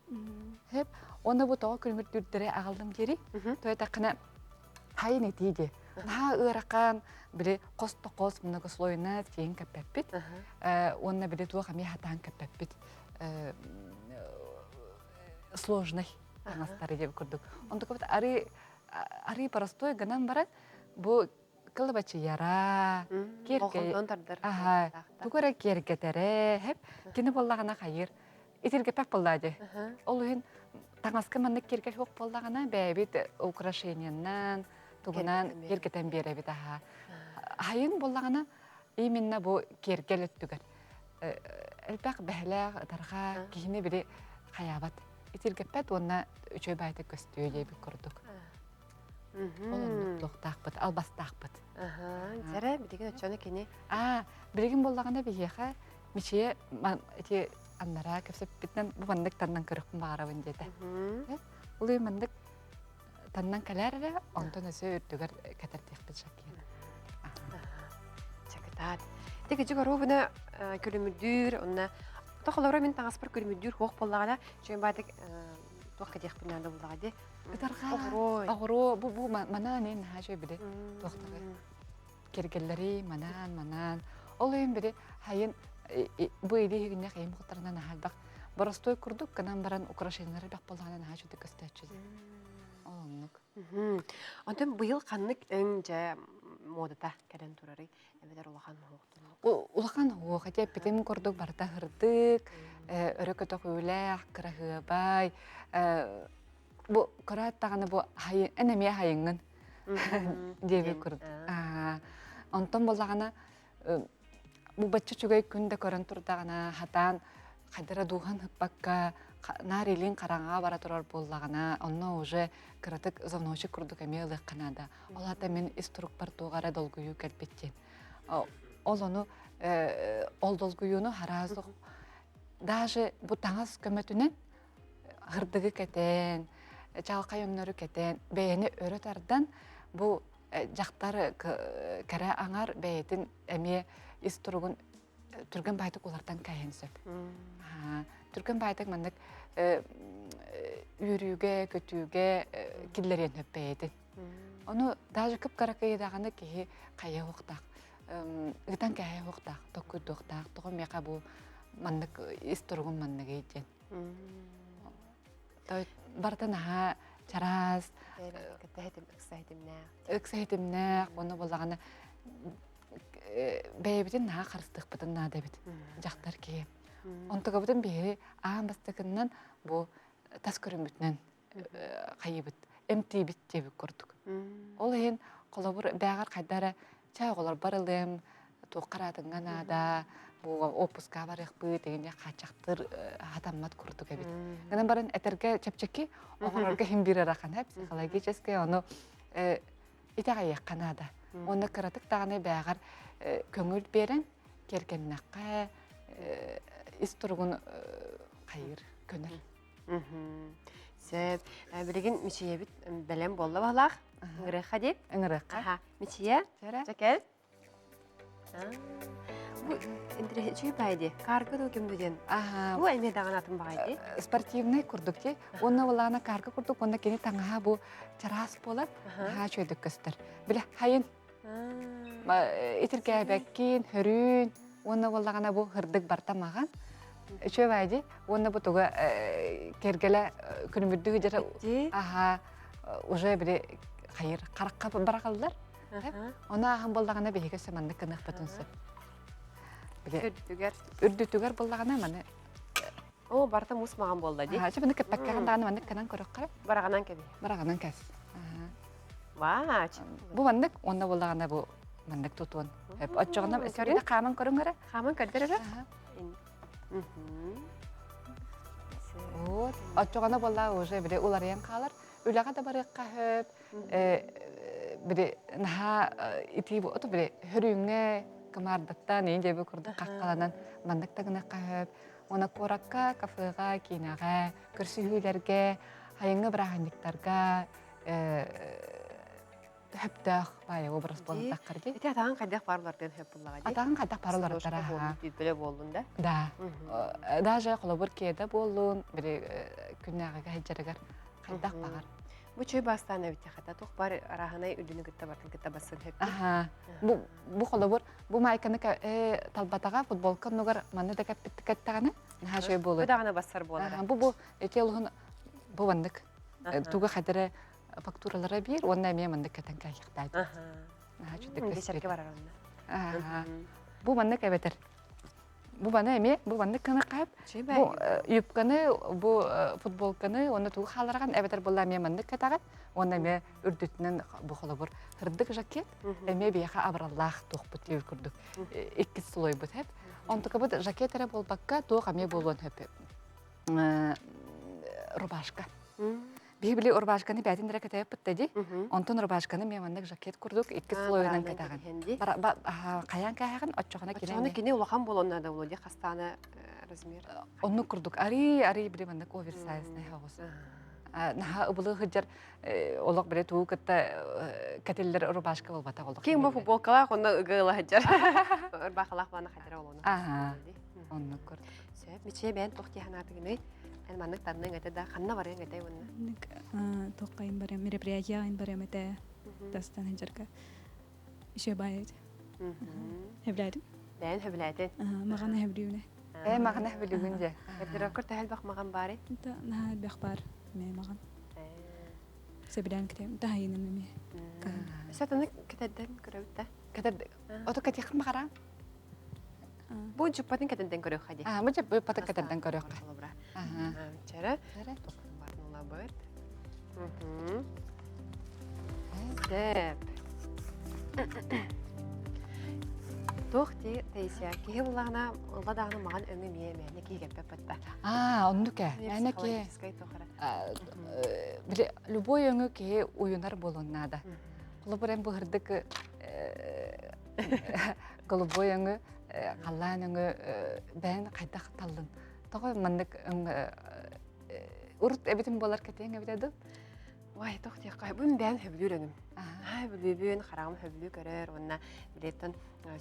Хэп. Уонна бу тоҕо күлүмүрдүүрдэри аҕаллым диэри. Тойтаххына хайын этии дии. Наһаа ыарахан, били хос да хос многослойно тиийэн кэппэппит. Уонна били туох эмиэ хатаан кэппэппит. Сложный таҥастары диэбит курдук. Онтукабыт арыы арыы простой гынан баран бу кылыбачыйара, киэркэй, аха, тугу эрэ киэргэтэрэ, хэп кини буоллаҕына хайыыр итиргэппэт буоллаа дии. Ол иһин таҥаска маннык киэргэл суох буоллаҕына бэйэбит украшениеннан, тугунан киэргэтэн биэрэбит аһаа. Хайын буоллаҕына именно бу киэргэл өттүгэр элбэх бэһэлээх ытарҕа киһини били хайаабат. Итиргэппэт уонна үчүгэй баайта көстүө диэбит курдук. Ол оннук туохтаахпыт, албастаахпыт. Дьэрэ, билигин оччону кини. Аа, билигин буоллаҕына биһиэхэ Мичийэ ити аннараа кэпсэппитинэн бу маннык таннан көрүөхпүн баҕарабын диэтэ. Ол иһин маннык таннан кэлээр эрэ, онтон өссө үрдүгэр кэтэрдиэхпит Шакина. Чакытаат. Ити кыдьык оруобуна күлүмүрдүүр, онно тохолоро мин таҥаспар күлүмүрдүүр хуох буоллаҕына, чүөн баатык туох кэтиэхпин наада буоллаҕа дии. Ытарҕа, оҕуруо, бу бу манаан эн наһаа үчүгэй били туохтары кэргэллэри манаан манаан ол иһин били хайын бу илии иһигиннэх эйим хотарынан наһаа элбэх боростуой курдук гынан баран украшениелары элбэх буоллаҕына наһаа үчүгэй көстөөччү ол оннук. Онтон быйыл ханнык өҥ дьэ муодата кэлэн турарый эбэтэр улахан Улахан уох ити эппитим курдук барыта һырдык, өрө көтөҕүүлээх, кыраһыабай. Бу кыра даҕаны бу эн эмиэ хайыҥҥын диэбит курдук. Онтон буоллаҕына бу бачча үчүгэй күн да көрөн турдаҕына хатаан хайдара дууһан ыппакка наар илиин хараҥаҕа бара турар буоллаҕына онно уже кыратык звоночек курдук эмиэ ылыахха наада. Ол аата мин ис турукпар туох эрэ долгуйуу кэлбит диэн. Ол ону ол долгуйууну хараазы даже бу таҥас көмөтүнэн һырдыгы кэтэн, чалхай өҥнөрү кэтэн, бэйэни өрө тардан бу дьахтар кэрэ аҥар бэйэтин эмиэ ис туругун түргэн баайтык улартан кэһиэн сөп. Түргэн баайтык маннык үөрүүгэ, көтүүгэ киллэриэн сөп бэйэтин. Ону даже кып-кыракый даҕаны киһи хайа уохтаах, ыытан кэһэ уохтаах, токкуйдуохтаах, тоҕо миэхэ бу. Маннык ис туругум манныгый диэн. Барыта наһаа чараас, ыкса ситимнээх, уонна буоллаҕына бэйэбитин наһаа харыстыахпытын наада эбит дьахтар киһи. Онтукабытын биһиги аан бастакыннан бу тас көрүммүтүнэн хайыбыт, эмтиибит диэбит курдук. Ол иһин холобур бээҕэр хайда эрэ чай оҕолор барылыам, туохха араатыҥҥа наада, бу отпуска барыахпыт дегенде хааччахтыр хатаммат курдук эбит. Гынан баран этэргэ чэпчэки, оҕолорго иһин биир ыарахан психологическай ону итэҕэйиэххэ наада. Уонна кыратык даҕаны бээҕэр көҥүл биэрэн киэргэннэххэ ис туругун хайыыр, көнөр. Сөп. Билигин Мичийэбит бэлэм буолла баһылаах. Ыҥырыахха дии. Ыҥырыахха. Мичийэ, чэ кэл. Бу үчүгэй баай дии. Карга дуу ким диэн. Бу эмиэ даҕаны атын баҕай дии. Спортивный курдук дии. Уонна улаана карга курдук, уонна кини таҥаһа бу чараас буолар. Наһаа үчүгэйдик көстөр. Билэ хайын итиргээбэккин, хөрүүн, уонна буоллаҕына бу хырдык барта маҕан. Үчүгэй баай дии. Уонна бу туга кэргэлэ күнүмүрдүү дьара аха уже били хайыр харахха барахаллар. Ону ааһан буоллаҕына биһиги өссө маннык гыныахпытын сөп. Үрдүтүгэр. Үрдүтүгэр буоллаҕына маны Оо, барыта мус маҕан буолла дии. Чэ, маны кэппэккэҕин даҕаны маннык гынан көрөххө. Бараҕынан кэбиһ. Бараҕынан кэс. Ваа. Бу маннык уонна буоллаҕына бу маннык тутуон. Оччоҕуна сөрүнэ хааман көрүҥ эрэ. Хааман көрдөр эрэ. Вот. Оччоҕуна буоллаҕа уже били уларыйан хаалар. Үлэҕэ да барыахха сөп. Били наһаа итии ото били хөрүүҥҥэ кымаардаттан иин диэби курдук хаххаланан маннык да гыныахха сөп. Уонна куоракка, кафеҕа, киинэҕэ, көрсүһүүлэргэ, сайыҥҥы бырааһынньыктарга хөптөөх баайа образ буолан таххар дии. Ити атаҕын хайдах баарлардыан хөп буллаҕа дии. Атаҕын хайдах баарлардара бөлө буоллун да? Да. Даже холобур кеда буоллун, били күннээҕигэ сылдьарыгар хайдах баҕар. Бу чөй бастаан эбит хата туох бар араһынай үрдүнү кытта бартын кытта бассын хөп. Аха. Бу бу холобур бу майканы талбатаҕа футболка оннугар манны да кэппит кэттэҕинэ наһаа үчүгэй буолуо. Бу даҕаны бассар буолара. Бу бу эти олуһун бу маннык туга хадара фактуралара биир уонна эмиэ маннык кэтэн кэлиэхтээх. Наһаа үчүгэй Бесерке барар онно. Бу маннык эбэтэр Бу баны эмиэ бу маннык гына хаап бу юбканы бу футболканы уонна тугу хаалараган эбэтэр буолла эмиэ маннык кэтэҕин уонна эмиэ үрдүтүнэн бу холобур сырдык жакет эмиэ биһиэхэ абыраллаах туохпут диэбит курдук иккис слойбут хэп онтукабыт жакет эрэ буолбакка туох эмиэ буолуон хөп рубашка Биһи били рубашканы бээтин эрэ кэтэбиппит да дии. Онтон рубашканы мен маннык жакет курдук икки слойунан кэтэҕин. Хайаан кээһэҕин оччоҕуна кини Оччоҕуна кини улахан буолуон наада буолуо дии хастаана размер. Оннук курдук арый арый били маннык оверсайзнай хаҕыс. Наһаа ыбылы сылдьар олох били тугу кытта кэтиллэр рубашка буолбатах олох. Ким бу футболкалаах онно ыга ыла сылдьар. Ырбаахалаах баана хадара олону. Оннук курдук. Сөп, мичээ бэйэн туох дии санаатыгыный? Эн маннык танныҥ этэ да, ханна барыаҥ этэй уонна? Маннык туоххайын барыам, мероприятияҕын барыам этэ. Тастан сылдьарга еще баай этэ. Хөбүлээтим. Бэйэн хөбүлээтин. Маҕана хөбүлүүнэ. Ээ, маҕана хөбүлүүгүн дьэ. Гардеробкар төһө элбэх маҕан баарый? Наһаа элбэх баар. Мэ маҕан. Сөбүлээн кэтэм. Таһайынан эмиэ. Сатаны кэтэрдэн көрөбүт да. Кэтэрдэн. Ото кэтиэххин баҕараан? Бу дьуппатын кэтэрдэн көрүөххэ дии. Аа, бу дьуппатын кэтэрдэн көрүөххэ. Чара. Барнулабыт. Сөп. Туох дии Таисия, киһи буллаҕына ылла даҕаны маҕан өҥү миэ мээнэ киһи кэппэт батта. Аа, оннук ээ. Мээнэ киһи. Били любой өҥү киһи уйунар буолуон наада. Холобур эн быһырдык голубой өҥү, халлаан өҥү бэйэн хайдах таллын? Тоҕо маннык өҥ урут эбитин буолар кэтиэҥ эбитэ дуу? Ой, туох диэххэ, бу бэйэм сөбүлүүр өҥүм. Наһаа сөбүлүүбүн, хараҕым сөбүлүү көрөр уонна билиэттэн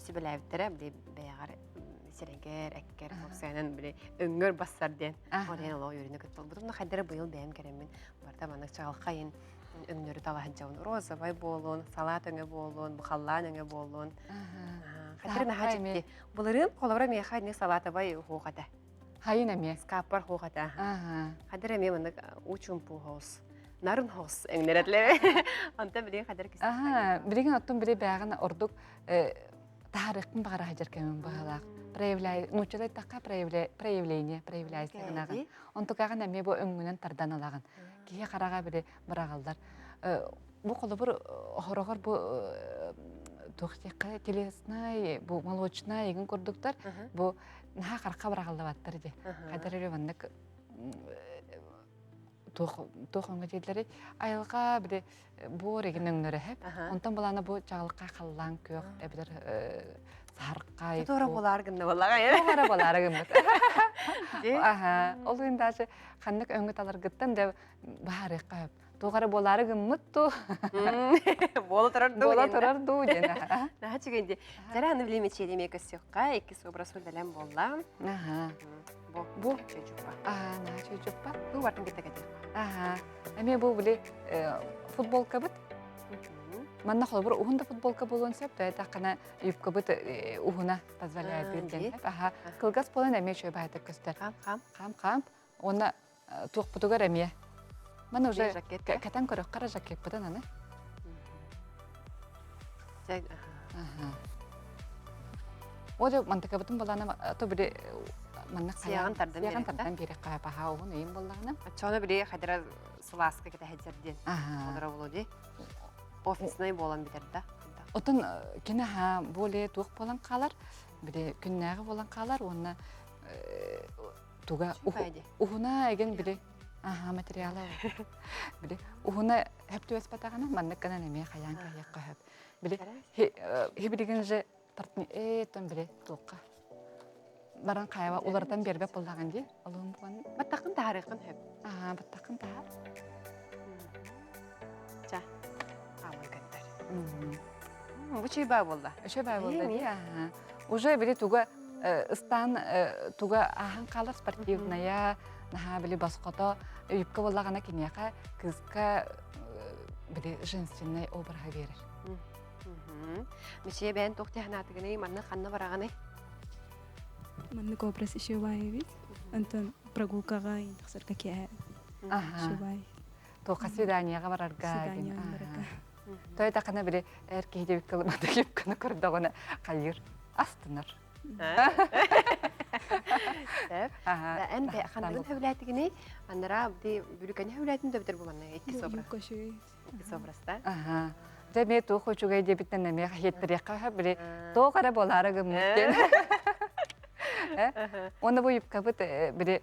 сүбэлээбиттэрэ, били бэйэҕэр сирэйгэр, эккэр, уопсайынан били өҥҥөр бассар диэн. Ол иһин олох үөрэнэ кытта олбутум. Но хайдара быйыл бэйэм кэрэммин барыта маннык чаҕылхайын өҥнөрү талаһыдьабын. Розовай буолуон, салат өҥө буолуон, бу халлаан өҥө буолуон. Хатыр наһаа дьикти. Былырыын холобура миэхэ инник салатовай уһуох этэ. Хайын эмиэ. Скаппар хуох этэ. Хадыр эмиэ маннык уучумпу хоус. Нарын хоус эҥнэрэтлэр. Онтон билигин хадыр кисти. Аха, билигин оттон били бэҕин ордук таһаарыахпын баҕара сылдьар кэмим быһыылаах. Проявляй, нууччалыы эттэххэ проявление, проявляйся гынаҕын. Онтукаҕын эмиэ бу өҥҥүнэн тардан ылаҕын. Киһи хараҕа били быраҕыллар. Бу холобур хороҕор бу туох диэххэ телеснай, бу молочнай игин курдуктар бу наһаа харахха быраҕыллыбаттар дии. Хайдар эрэ маннык туох туох өҥө дииллэрий айылҕа били буор игин өҥнөрө хэп. Онтон булаана бу чаҕылхай халлаан күөх эбэтэр саһархай. Туора болаар гынна боллаҕа. Туора болаары гыммыт. Аха. Ол иһин даже ханнык өҥү таларгыттан да баһаарыахха хөп. Туох эрэ буолаары гыммыт дуу. Буола турар дуу. Буола турар дуу диэн. Наһаа үчүгэй дии. Дьэрэ аны билим ичиэдимиэ көссүөххэ иккис образ бэлэм буолла. Аха. Бу. Бу. Чөйчуппа. Аа, наһаа чөйчуппа. Бу бартын кытта кэтэр. Аха. Эмиэ бу били футболкабыт. Манна холобур уһун да футболка буолуон сөп, то этаххана юбкабыт уһуна позволяет диэн. Аха. Кылгас буолан эмиэ үчүгэй баһытык көстөр. Хам-хам. Хам-хам. Уонна туохпутугар эмиэ. Маны уже кэтэн көрөххө эрэ жакеппытын аны. О мантыкабытын болаана то били манна Сиэҕин тардан сиэҕин тардан биэрэххэ паһаа уһун ыйын боллаҕына. Оччоҕуна били хайдара сылааска кэтэһэдьэр диэн. Олоро болу ди. Офисный буолан бүтэр да. Отон кини аха более туох буолан хаалар, били күннээҕи буолан хаалар уонна туга уһуна эгин били аха материала били уһуна хөп түбэспэтэҕинэ маннык гынан эмиэ хайаан кэһиэххэ хөп били хибилигин же э тон били туохха баран хайаба уларытан биэрбэт буоллаҕын дии олуһун буолан баттаххын таһаарыаххын хөп аха баттаххын таһаар ча ааман көттөр бу чүй баа буолла үчүй баа буолла дии аха уже били туга ыстаан туга ааһан хаалар спортивная наһаа били босхото юбка буоллаҕына киниэхэ кыыска били женственный обраһы биэрэр. Мичие бэйэн туох тиһанаатыгыный манна ханна бараҕыный? Маннык образ еще бай Онтон прогулкаҕа тахсарга киэһэ Ага. Туохха свиданияҕа барарга. Свиданияҕа барарга. Той тахана били эр киһи диэбит кылымата юбканы көрдөҕүнэ хайыр астынар. Сөп. Эн бе ханныгын хөбүлээтигиний? Аннара ди бүрүкэни хөбүлээтин да битер буланна икки собра. Икки собраста. Аха. Дьэ эмиэ туох үчүгэй диэбиттэн эмиэ хиэттэриэххэ били туох эрэ буолаары гыммыт диэн. Уонна бу юбкабыт били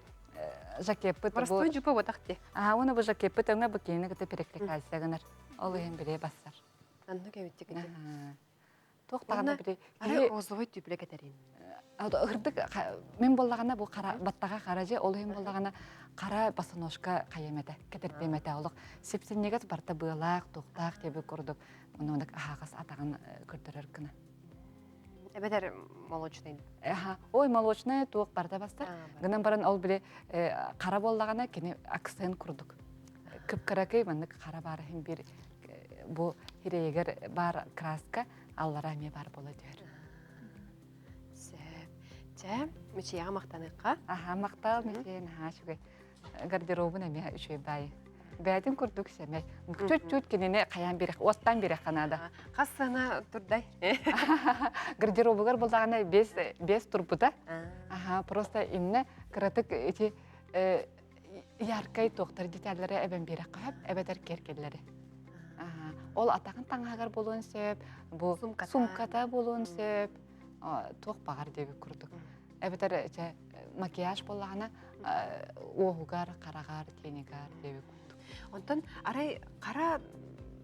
жакеппыт бу Простой жупа ботах ти. Аа, уонна бу жакеппыт өҥө бу киһини кытта перекликация гынар. Ол иһин били бассар. Анны кэбиттик ити. Туох даҕаны били Арай розовый түплэ кэтэрин. Ырдык мен боллаҕына бу хара баттаҕа хара же ол иһин боллаҕына хара босоножка хайам этэ кэтэрдиэм этэ олох сипсинньигэс барта быалаах туохтаах диэби курдук оннук аһаҕас атаҕын көрдөрөр гына. Эбэтэр молочный. Аха, ой молочная туох барда бастар. Гынан баран ол били хара буоллаҕына кини акцент курдук. Кып-кыракый маннык хара баар иһин бир бу хирэйигэр баар краска аллара эмиэ баар буола түһэр. Сөп. Чэ, Мичийэҕэ махтаныахха. Аха, махтал Мичийэ наһаа үчүгэй. Гардеробун эмиэ үчүгэй баайы. Бэйэтин курдук сэмэй. Чуть-чуть кинини хайаан биэрэх, уоттаан биэрэххэ наада. Хас сана турдай? Гардеробугар булдаҕына бес, бес турбута. Аха, просто инне кыратык ити яркай туохтар деталлары эбэн биэрэххэ сөп, эбэтэр киэркэллэри. Ол атаҕын таҥаһыгар буолуон сөп, бу сумката буолуон сөп, туох баҕар диэбит курдук. Эбэтэр чэ макияж буоллаҕына уоһугар, хараҕар, тиэнигэр диэбит курдук. Онтон арай хара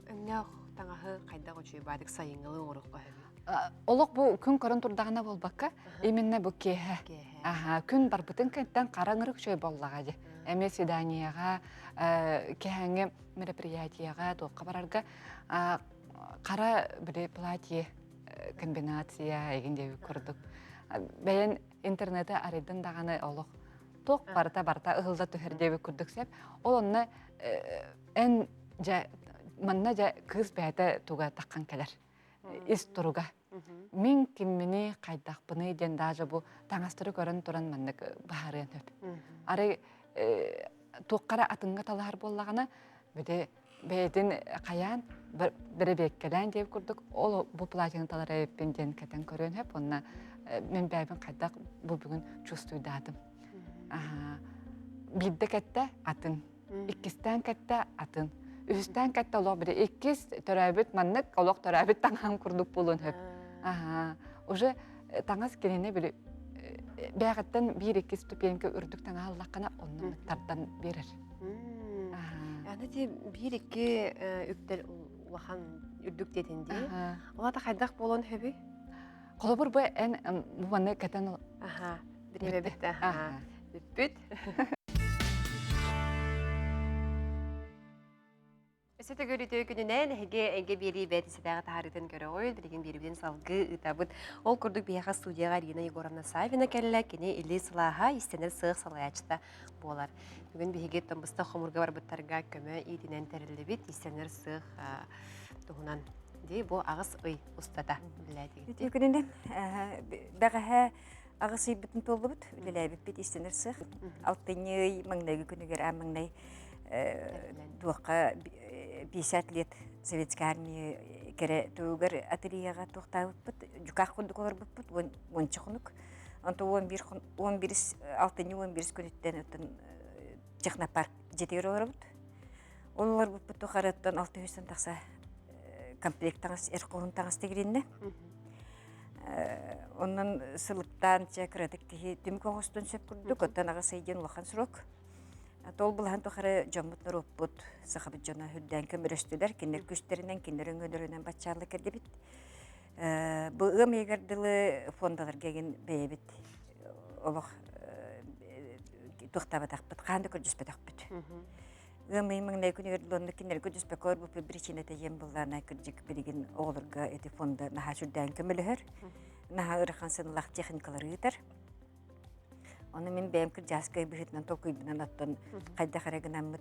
өҥнөөх таҥаһы хайдах үчүгэй баадык сайыҥҥылыы оҥоруохха сөбүй? Олох бу күн көрөн турдаҕына буолбакка, именно бу киэһэ. Аха, күн барбытын кэнтэн хара ыңырык үчүгэй буоллаҕа дии. Эмиэ свиданияҕа, киэһээҥҥи мероприятиеҕа, туохха барарга хара били платье комбинация эгин диэбит курдук. Бэйэн интернети арыйдын даҕаны олох туох барыта барыта ыһылла түһэр диэбит курдук сөп. Ол онно эн дьэ манна дьэ кыыс бэйэтэ туга таххан кэлэр. Ис туруга. Мин киммини хайдахпыный диэн даже бу таҥастары көрөн туран маннык быһаарыан сөп. Арай туохха эрэ атыҥҥа талаһар буоллаҕына, били бэйэтин хайаан бэрэбиэккэлээн диэбит курдук ол бу платьены талар эбиппин диэн кэтэн көрүөн сөп уонна мин бэйэбин хайдах бу бүгүн чувствуйдаатым. Биирдэ кэттэ атын, иккистээн кэттэ атын, үһүстээн кэттэ олох били иккис төрөөбүт маннык олох төрөөбүт таҥаһым курдук буолуон сөп. Уже таҥас кинини били бээҕиттэн биир икки ступенька үрдүк таҥаһы ыллаххына онно тардан биэрэр. Аны ти биир икки үктэл улахан үрдүк диэтин дии. Ол ата хайдах буолуон сөбүй? Холобур бу эн бу манны кэтэн Аха, бириэмэбит аха. Бүппүт. Өссө төгүл үтүө күнүнэн эһиги эйгэ биэрии бээтинсэтээҕи таһаарыытын көрөҕүт. Билигин биэрибитин салгыы ыытабыт. Ол курдук биһиэхэ студияҕа Арина Егоровна Савина кэллэ. Кини илии сылааһа, истэнэр сыах салайааччыта буолар. Бүгүн биһиги быстах хомурга барбыттарга көмө иитинэн тэриллибит истэнэр сыах туһунан дии бу аҕыс ый устата үлэлээтигит. Үтүө күнүнэн бэҕэһээ аҕыс ыйбытын туоллубут үлэлээбиппит истэнэр сыах. Алтынньы ый маҥнайгы күнүгэр аан маҥнай туохха 50 лет советской армии кэрэ тугар ательеҕа туохтаабыппыт дьукаах курдук олорбуппут уонча хонук онто 11 алтынньы 11 күнүттэн оттон технопарк дьиэтигэр олоробут ол олорбуппут тухарыттан 600 тахса комплект таҥас эр хоһун таҥас тигилиннэ онон сылыктаан чэ кыратык киһи түмүк оҥостон сөп курдук оттон аҕыс ый диэн улахан срок Тол былаһын тухары дьоммут норуоппут, сахабыт дьоно үрдээн көмөлөстүлэр. Кинилэр күстэринэн, кинилэр өҥөлөрүнэн баччаалла кэллибит. Бу ыам ыйыгар дылы фондаларга эгин бэйэбит олох туохтаабатахпыт, хаан да көрдөспөтөхпүт. Ыам ый маҥнай күнүгэр дылы оннук кинилэргэ көрдөспөккө олорбуппут причината диэн буоллаана кырдьык билигин оҕолорго ити фонда наһаа сүрдээн көмөлөһөр. Наһаа ыарахан сыаналаах техникалары ыытар. Ону мин бэйэм кырдьааскай быһыытынан толкуйбунан оттон хайдах эрэ гынаммыт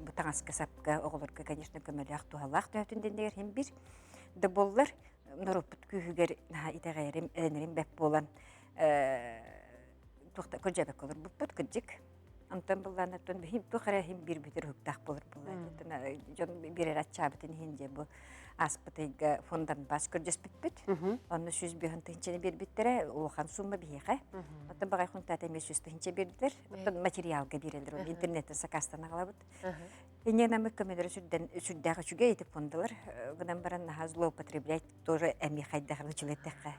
бу таҥаска-сапка оҕолорго, конечно, көмөлөөх, туһалаах төһөтүн дэннигэр иһин биир да буоллар норуоппут күүһүгэр наһаа итэҕэйэрим, эрэнэрим бэрт буолан туохта көрдьөөбөккө олорбуппут кырдьык. Онтон былаан оттон биһим туох эрэ иһин биир бүтэр уһуктаах буолар буолла. Дьон биэрэр аччаабытын иһин дьэ бу ааспыт ыйга фондан бас көрдөспүппүт. Онно 105 тыһыынчаны биэрбиттэрэ, улахан сумма биһиэхэ. Оттон баҕай хунтаата эмиэ 100 тыһыынча биэрдилэр. Оттон материалга биэрэллэр, оны интернеттен сакаастан аҕалабыт. Инньэ намык көмөлөрө сүрдэн сүрдээх үчүгэй ити фондалар. Гынан баран наһаа злоупотреблять тоже эмиэ хайдах ылычылыттэххэ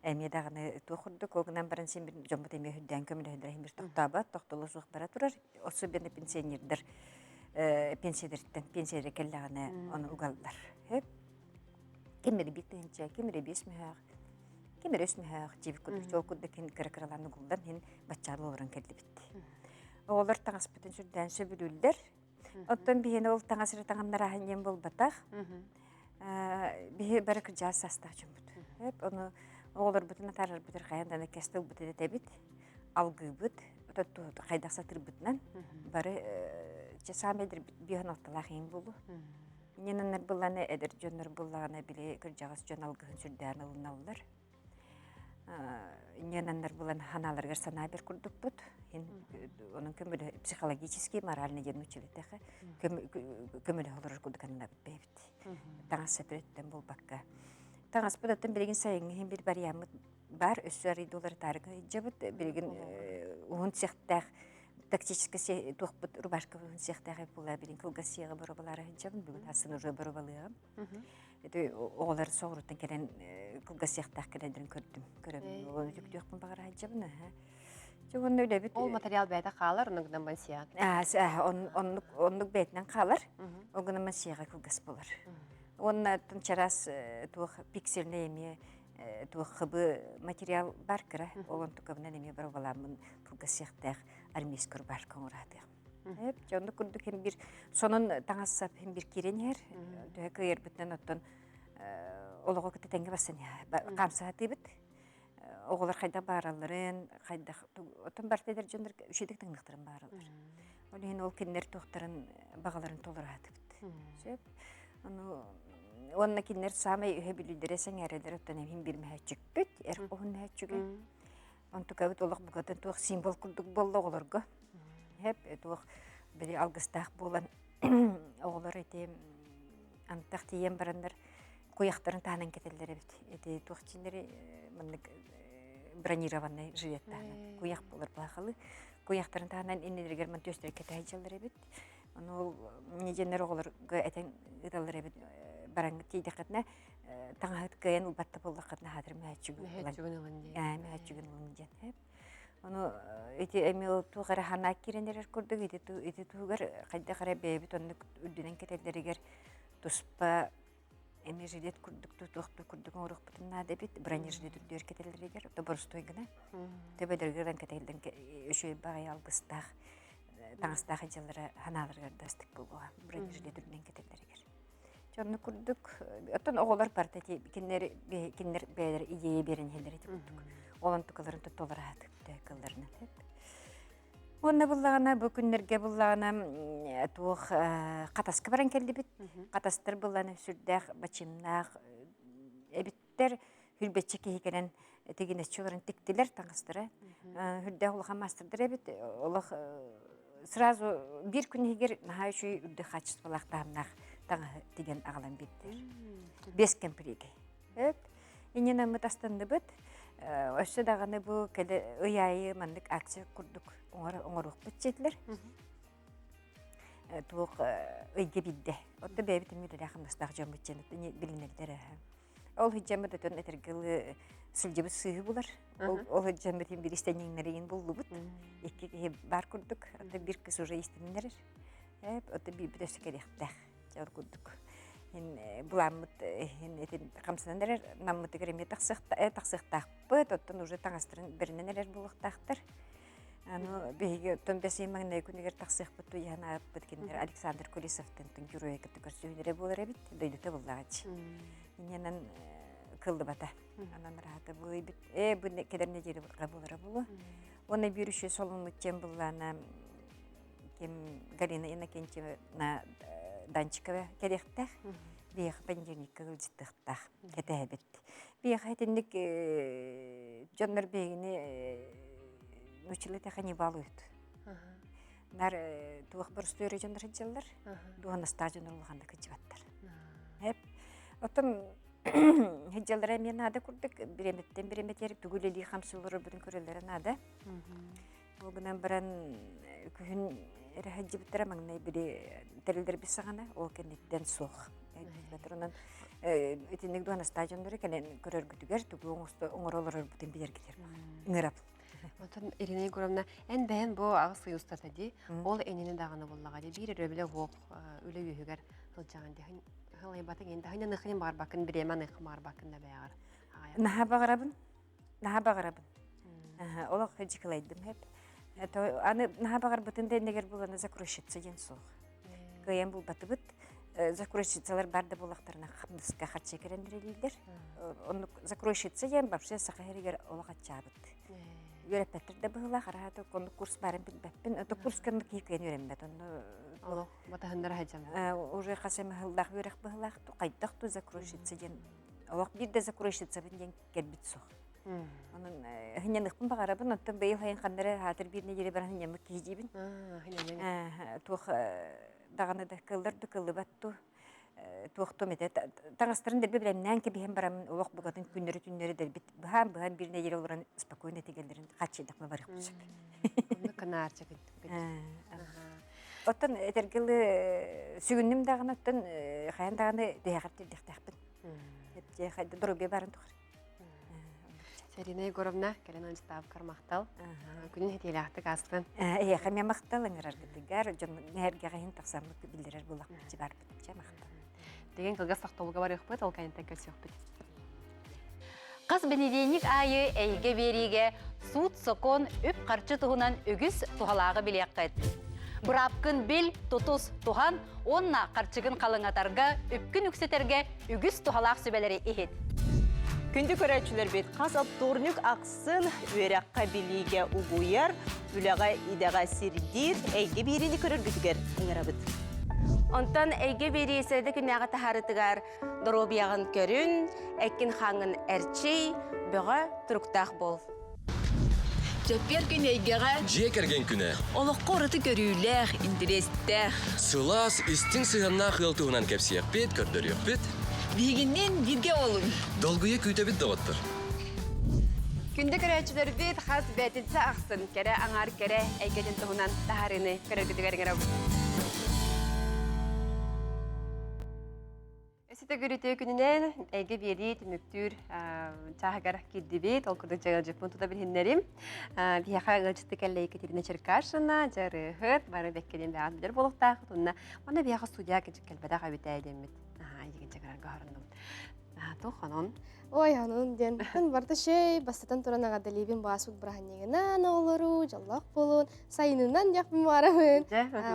эмиэ даҕаны туох курдук ол гынан баран син бир дьоммут эмиэ үрдээн көмөлөһөллөр иһин бир тохтообот тохтоло суох бара турар особенно пенсионердар пенсиялэриттэн пенсиялара кэллэҕинэ ону угаллар ким эрэ биир тыһыынча ким эрэ биэс мөһөөх ким эрэ үс мөһөөх дьиэбит курдук ол курдук иһин кыра кыралаан угуллан иһин баччаалы олорон кэллибит оҕолор таҥаспытын сүрдээн сөбүлүүллэр Оттон биһиэни ол таҥас эрэ таҥыннарааһын диэн буолбатах. Биһи бары кырдьаҕас саастаах дьоммут. Ону оҕолорбутун атаарарбытыгар хайаан даҕаны кэс тылбытын этэбит, алгыыбыт, хайдах сатыырбытынан бары чэ саамай эдэрбит биэһэн алталаах иһин буолуо. Иннинэннэр былланы эдэр дьоннор буллаҕына били кырдьаҕас дьон алгыһын сүрдээн ылыналлар. Инньэнэннэр булан ханааларыгар санаа бэр курдукпут. Онон көмөлө психологический, моральный диэн училитэхэ көмөлөһө олорор курдук аннабыт бэйэбит. Таҥас сэтирэттэн буолбакка. Таҥаспыт оттон билигин сайыҥҥы иһин бир барыйааммыт бар, өссө арыйда уларытаарыга сылдьабыт. Билигин уһун сиэхтээх тактическай туохпут рубашка уһун сиэхтээх буолаа билин кылгас сиэҕи боробалаара сылдьабын. Бүгүн асын уже боробалыаҕым. Ити оҕолор соҕуруттан кэлэн кылгас сиэхтээх кэлэллэрин көрдүм. Көрөммүн ол үтүктүөхпүн баҕара сылдьабын аһа. Дьэ уонна үлэбит Ол материал бэйэтэ хаалар, оннук гынан баран сиэҕэ. Оннук оннук бэйэтинэн хаалар. Ол гынан сиэҕэ кылгас буолар. Уонна чараас туох пиксельный эмиэ туох хыбы материал бар кыра. Ол онтукабынан эмиэ барабаламмын кылгас сиэхтээх армейскай рубашка оҥораатыам. Эп, дьэ оннук курдук хин бир сонун таҥас-сап хин бир киирэн иһэр. Төһө кыайарбытынан оттон олоҕу кытта тэҥҥэ барсан хаамсаһатыыбыт. Оҕолор хайдах бааралларын, хайдах оттон барыта эдэр дьоннор үчүгэйдик таҥныахтарын баараллар. Ол иһин ол кинилэр туохтарын баҕаларын толоро сатыыбыт. Сөп. Ону Уонна кинилэр саамай үһэ бүлүүлэрэ сэҥээрэлэр оттон эһин бир мөһөөччүкпүт, эр хоһун мөһөөччүгэ. Онтукабыт олох букатын туох символ курдук буолла оҕолорго. Хэп туох били алгыстаах буолан оҕолор ити антах тиийэн бараннар куйахтарын таһынан кэтэллэр эбит. Ити туох чиннэри маннык бронированный жилет таһынан куйах буолар баахалы. Куйахтарын таһынан иннилэригэр ман түөстэрэ кэтэ сылдьаллар эбит. Ону ол недьэннэр оҕолорго этэн ыыталлар эбит бараҥҥыт тиийдэххитинэ таҥаһыт кыайан ылбатта буоллаххытына хаатыр мөһөөччүгүн ылан диэн. Мөһөөччүгүн ылын диэн. Ону ити эмиэ туох эрэ санаа киирэн эрэр курдук ити ити туһугар хайдах эрэ бэйэбит оннук үрдүнэн кэтэллэригэр туспа эмиэ жилет курдук туох курдук оҥоруохпутун наада эбит бронежилет үрдүгэр кэтэллэригэр то боростуой гына төбөлөрүгэр ылан кэтэллэн үчүгэй баҕайы алгыстаах таҥастаах дьыллара ханааларыгар да астык буолуоҕа бронежилет үрдүнэн кэтэллэригэр Дьонну курдук оттон оҕолор барыта кинилэр кинилэр бэйэлэрэ идея биэрэн иһэллэр ити курдук. Ол онтукаларын тутталар аһатык кылларынан. Уонна буллаҕына бу күннэргэ буллаҕына туох хатаска баран кэллибит. Хатастар буллаҕына сүрдээх бачымнаах эбиттэр. Хүрбэччэ киһи кэлэн тигинэччи олорон тиктилэр таҥастара. Хүрдээх улахан маастардар эбит. Олох сразу биир күн иһигэр наһаа үчүгэй үрдүк хаачыстыбалаах таһымнаах таҥаһы тигэн аҕалан биэрдилэр. Без кэмпириэгэ. Эт. Иннинэ наммыт астанныбыт. Өссө даҕаны бу кэлэ ый аайы маннык акция курдук оҥоруохпут диэтилэр. Туох ыйга биирдэ. Отто бэйэбит эмиэ үлэлээх хамнастаах дьоммут диэн билинэллэр. Ол сылдьаммыт өтөн этэргэлыы сылдьыбыт сыыһы булар. Ол сылдьаммыт биир истэнньэҥнэрин буллубут. Икки киһи баар курдук. Ото биир кыс уже истиннэрэр. Ото биирбит өссө кэлиэхтээх. Ол курдук. Ин буламмыт ин хамсанан эрэр наммытыгар эмиэ тахсыахтаахпыт. Оттон уже таҥастарын бэринэн эрэр буолуохтаахтар. Аны биһиги оттон бэс маҥнай күнүгэр тахсыахпыт туйаһан ааппыт кинилэр Александр Колесовтан геройа кытта көрсүһүнэрэ буолар эбит. Дойдута буллаҕач. Инньэнэн кыллыбата. Анан раата бу э бу кэлэр неделя буолара буолуо. Уонна биир үчү солуммут тем буллаана ким Галина Иннокентьевна Данчикова кэлиэхтээх. Биһиэхэ понедельникка ыалдьыттыахтаах кэтэһэбит. Биһиэхэ итинник дьоннор биһигини нууччалыы тэхэ не балуют. Нар туох боростуой эрэ дьоннор сылдьаллар, дуоһунастаах дьоннор улаханнык кыдьыбаттар. Эп. Оттон сылдьаллара эмиэ наада курдук, бириэмэттэн бириэмэтигэр тугу үлэлии хамсыы олорорбутун көрөллөрө наада. Ол гынан баран күһүн эрэ сылдьыбыттара маҥнай били тэрилдэрбит саҕана, ол кэнниттэн суох. Онон итинник дуоһунастаах дьоннору кэлэн көрөргүтүгэр тугу оҥоро олорорбутун билэргитигэр ыҥырабын. Оттон Ирина Егоровна, эн бэйэн бу аҕыс ый устата дии, ол энини даҕаны буллаҕа дии, биир өрөбүлэ уох үлэ үөһүгэр сылдьаҕын дии. Хылайбатыҥ ин даһын аныхын баҕарбаккын, бириэмэ аныхын баҕарбаккын да бэйэҕэр. Наһаа баҕарабын. Наһаа баҕарабын. Олох дьикилайдым хэп. Аны наһаа баҕарбытын да иннигэр буланы закройщица диэн суох. Кыайан булбатыбыт. Закройщицалар бар да буоллахтарына хамнаска харчы кэлэн бирэлииллэр. Оннук закройщица диэн вообще саха сиригэр олох аччаабыт. Үөрэппэттэр да быһыылаах, араата оннук курс баарын билбэппин. Это курс кэнник киһи кыайан үөрэммэт. Онно Олох батаһыннара сылдьан. Уже хас эмэ сыллаах үөрэх быһыылаах, хайдах ту закройщица диэн олох биир да закройщицабын диэн кэлбит суох. Онон хынньаныхпын баҕарабын, оттон быйыл сайын ханна эрэ хаатыр биир нэдиэлэ баран хынньаммыт киһи диибин. Туох даҕаны да кыллар да кыллыбат ту туохтум этэ таҥастарын дэлби бэлэмнээн кэбиһэн бараммын олох букатын күннэри-түннэри дэлбит быһаан-быһаан биир нэдиэлэ олорон спокойно тигэллэрин хаччыйдахпына барыахпын сөп. Онно кынаарча Оттон этэргилы сүгүннүм даҕаны оттон хайан даҕаны тиһэҕэр тирдэхтээхпин. Эптиэ доруобуйа баарын тухары. Сарина Егоровна, кэлэн ыалдьытаабыккар махтал. Күнүн хэтиэлээхтик аастын. Эһиэхэ эмиэ махтал ыҥыраргытыгар, дьон нэһэргэҕэ иһин тахсаммыт биллэрэр буоллахпыт барбыт. Чэ махтал. Деген кылгас тохтобулга барыахпыт, ол кэнниттэн көрсүөхпүт. Хас бэнидиэнньик аайы эйгэ биэриигэ суут-сокуон, үп-харчы туһунан үгүс туһалааҕы билиэххит. Быраапкын бил, тутус, туһан уонна харчыгын халыҥатарга, үпкүн үксэтэргэ үгүс туһалаах сүбэлэри иһит. Күндү көрөөччүлэрбит, хас оптуорньук ахсын үөрэххэ билиигэ угуйар, үлэҕэ идэҕэ сирдиир эйгэ биэриини көрөргүтүгэр ыҥырабыт. Онтон эйгэ биэрии сэрэдэ күннээҕи таһаарытыгар доруобуйаҕын көрүн, эккин-хааҥҥын эрчий, бөҕө туруктаах буол. Чэппиэр күн эйгэҕэ Дьиэ кэргэн күнэ. Олоххо ураты көрүүлээх, интэриэстээх. Сылаас, истиҥ сыһыаннаах ыал туһунан кэпсиэхпит, көрдөрүөхпүт. Биһигинниин бииргэ буолуҥ. Долгуйа күүтэбит доҕоттор. Күндү көрөөччүлэрбит хас бээтинсэ ахсын кэрэ аҥаар кэрэ эйгэтин туһунан таһаарыыны көрөргүтүгэр ыҥырабыт. Өссө төгүрүтүү күнүнэн эйгэ биэрии түмүктүүр чааһыгар киирдибит. Ол курдук дьайылдьыппын тута билиһиннэрим. Биһиэхэ ыалдьытты кэллэ Екатерина Черкашина, дьарыһыт, бары бэккэлин бэҕэт билэр буолуохтаахыт. Уонна манна биһиэхэ студия кэлбэтэх эбитэ диэммит. Аһаа, ийигин чагырарга хоруннум. Туох хонон? Ой, хонон диэн. Барыта шей, бастатан туран аҕадалиибин баасыт быраханньыгынан оҕолору, дьоллоох буолун, сайынынан диэхпин баарабын.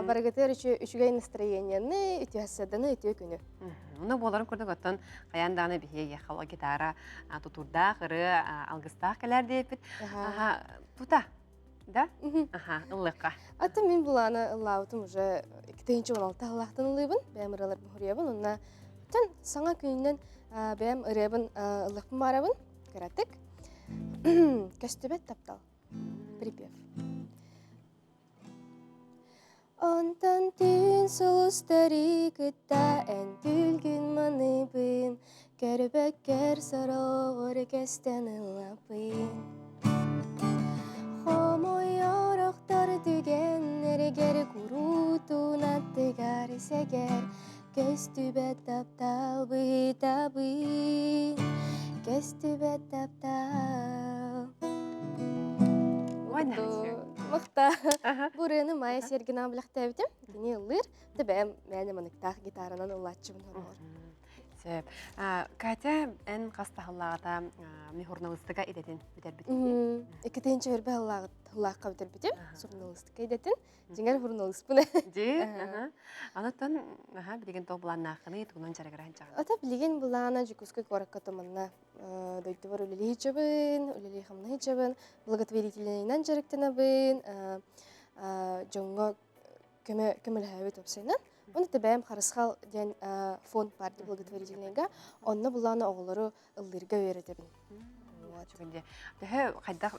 Барыгытыгар үчүгэй настроениены, үтүөссаданы, үтүө күнү. Ону буоларын курдук оттон хайаан даҕаны биһиги ехал гитара тутурдаах ырыа алгыстаах кэлэр диэппит. Тута, да? Аха, ыллыахха. Аты мин булааны ыллаабытым уже 2016 ыллаахтан ылыыбын, бэйэм ырыаларбын хуруйабын, онна тэн саҥа күнүнэн бэйэм ырыабын ыллыахпын баарабын, кыратык. Көстүбэт таптал. Припев. Онтон түүн сулустары кытта эн түүлгүн маныыбын, Көрбөккөр сороҕор көстөн ыллаппын. Хомойор охтор түгэннэригэр куруутун аттыгар сэгэр, Көстүбэт таптал быытабын, көстүбэт таптал. Махта. Бу ырыаны Майя Сергина билэхтээбитим. Кини ыллыыр. Тэ бэйэм мээнэ маныктаах гитаранан ыллааччыбын хороҕор. Сөп. Катя, эн хас таһыллааҕыта журналистика идэтин бүтэрбитин? Иккитинчи өрбө ыллаахха бүтэрбитим. Журналистика идэтин. Дьиҥэр журналиспын. Дии. Анаттан аха билигин тоҕ былааннааххыный, тугунан дьарыгыран чаҕын? Ата билигин былаана Дьокуускай куоракка туманна дойдубар үлэлии сылдьабын, үлэлии хамнаһы сылдьабын, благотворительнайынан дьарыктанабын, дьоҥҥо көмө көмөлөһөбүт уопсайынан. Оны тэбэм Харысхал диэн фонд партия благотворительныйга, онно былаана оҕолору ыллыырга үөрэтэбин. Чүгүнде. Төһө хайдах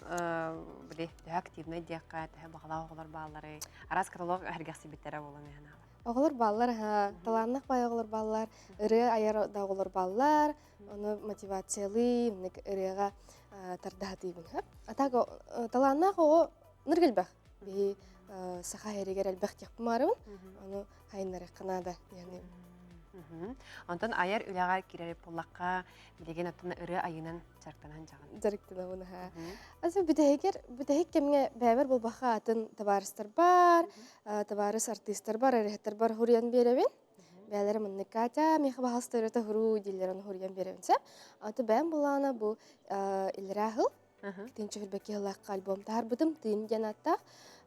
били төһө активнай диэххэ, төһө баҕалаах оҕолор бааллары, араас каталог эргэхсибиттэрэ буолан иһэн Оҕолор бааллар, аха, талааннах баай оҕолор бааллар, ырыа айар да оҕолор бааллар, ону мотивациялыы, маннык ырыаҕа тардаһатыыбын. А так талааннаах оҕо ныргылбах. Биһи саха эригэр элбэх диэхпин баарыбын, ону хайыннарыахха наада диэн. Онтон айар үлэҕэ киирэр буоллахха, билигин оттон ырыа айынан дьарыктанан дьаҕын. Дьарыктанабын аха. Асы бүтэһигэр бүтэһик кэмҥэ бэйэбэр буолбахха атын табаарыстар бар, табаарыс артыыстар бар, ырыаһыттар бар хуруйан биэрэбин. Бэйэлэрэ маннык Катя, миэхэ баһаалыста ырыата хуруу дииллэр ону хуруйан биэрэбин сэ. Аты бэйэм булаана бу иллэрээ сыл Тинчи хүрбэкки сыллаахха альбом таһарбытым Тыын диэн ааттаах.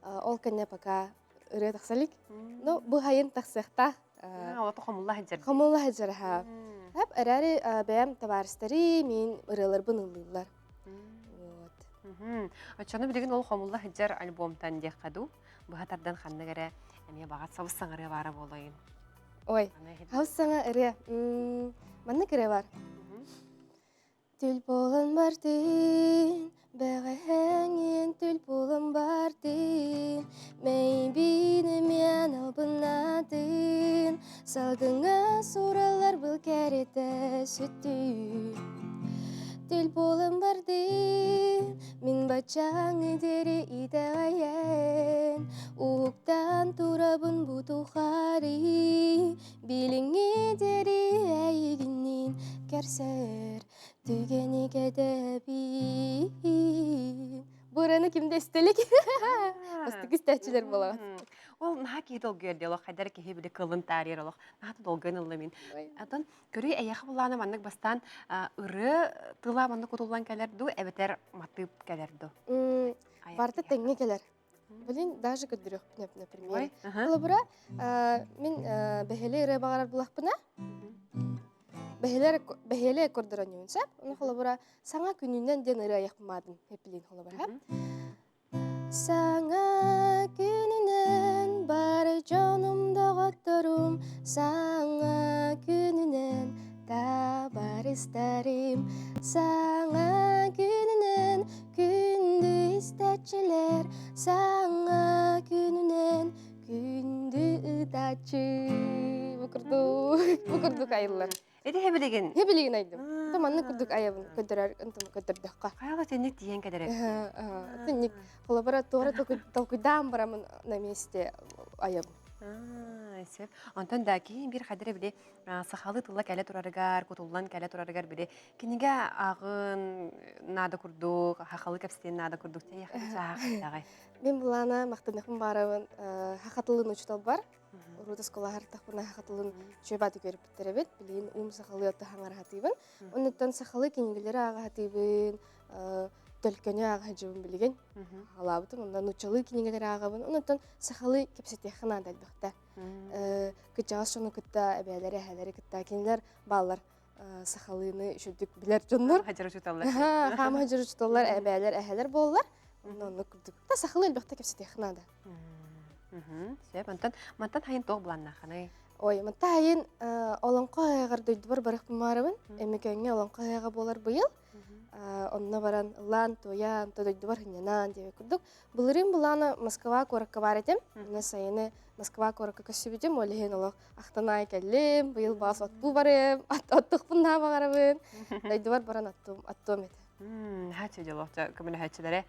Ол кэннэ пока ырыа тахса илик. Ну, бу хайын тахсыахтаах. Олото хомулла сылдьар. Хомулла сылдьар аха. Хап, эрээри бэйэм табаарыстары мин ырыаларбын ыллыыллар. Вот. Оччону билигин ол хомулла сылдьар альбомтан диэххэ дуу? Быһа тардан ханнык эрэ эмиэ баҕат сабыс саҥарыа баара буолайын. Ой, сабыс саҥа ырыа. Маннык ырыа бар. Түл буолан бардын, бэҕэһээҥҥин түл буолан бардын, Мэйбин эмиэн албыннаатын, Салгыҥҥа суураллар был кэрэтэ сүттүн. Түл буолан бардын, мин баччааҥҥы диэри итэҕэйэн, Уһуктан турабын бу тухары, Билиҥҥи диэри эйигинниин кэрсэр түгэни кэтэбин. Бу ырыаны ким да истэлик. Бастакы истээччилэр буолаҕыт. Ол наһаа киһи долгуйар дии олох хайдар киһи били кылын таарыйар олох наһаа да долгуйан ылла мин. Атын көрүү эйиэхэ булаана маннык бастаан ырыа тыла маннык кутуллан кэлэр дуу эбэтэр матыып кэлэр дуу? Барыта тэҥҥэ кэлэр. Блин, даже көрдөрүөхпүн например. Холобура, мин бэһэлэ ырыа баҕарар булахпына, бэһэлэр бэһэлэ көрдөрөнньүн сөп. Оны холобура, саҥа күнүнэн диэн ырыа айахпымаадын эпилин холобура. Саҥа күнүнэн бар дьонум доҕотторум, Саҥа күнүнэн табаарыстарым, саҥа күнүнэн күндү истээччилэр, саҥа күнүнэн күндү ытааччы. Бу курдук, бу курдук айыллар. Ити хэбилигин. Хэбилигин айдым. Это маннык курдук айабын көдөрөр, ынтым көдөрдөххө. Хайала тенник тиийэн кэлэр. Тенник холобура туора толкуйдаан барамын на месте айабын. Сөп. Онтон да киһи бир хадыр били сахалы тылла кэлэ турарыгар, кутуллан кэлэ турарыгар били кинигэ ааҕын наада курдук, хахалы кэпсэтин наада курдук чааҕай. Мин булаана мактаныхпын баарабын хахатылын учутал бар. Урут оскуолаһартахпына хахатылын үчүгэй көрүппүттэр эбит. Билигин уум сахалыы отто хаҥараһатыыбын. Оннуттан сахалыы кинигэлэри ааҕаһатыыбын, төлкөнү ааҕаһадьыбын билигин. Хаалаабытым, онно нууччалыы кинигэлэри ааҕабын. Оннуттан сахалыы кэпсэтиэххэ наада элбэхтэ. Кырдьаҕас дьону кытта, эбээлэри, эһээлэри кытта кинилэр бааллар сахалыыны үчүгдүк билэр дьоннор. Хадьар учууталлар. Хаама хадьар учууталлар, эбээлэр, эһээлэр буоллар. Онно оннук курдук. Та сахалыы элбэхтэ кэпсэтиэххэ наада. Сөп. Онтон мантан хайын туох былааннааххыный? Ой, мантан хайын олоҥхо ыһыаҕар дойдубар барыахпын Эмикөҥҥө олоҥхо ыһыаҕа буолар быйыл. Онно баран ыллаан, туойан, то дойдубар сынньанан диэбит курдук. Былырыын былаана Москва куоракка баар этим. Онно сайыны Москва куоракка көссүбүтүм. Ол иһин олох ахтан аай кэллим. Быйыл баас оттуу барым. Оттукпун наһаа баҕарабын. Дойдубар баран оттуом, оттуом этэ. Хачы дьолоохчо көмөлөһөөччүлэрэ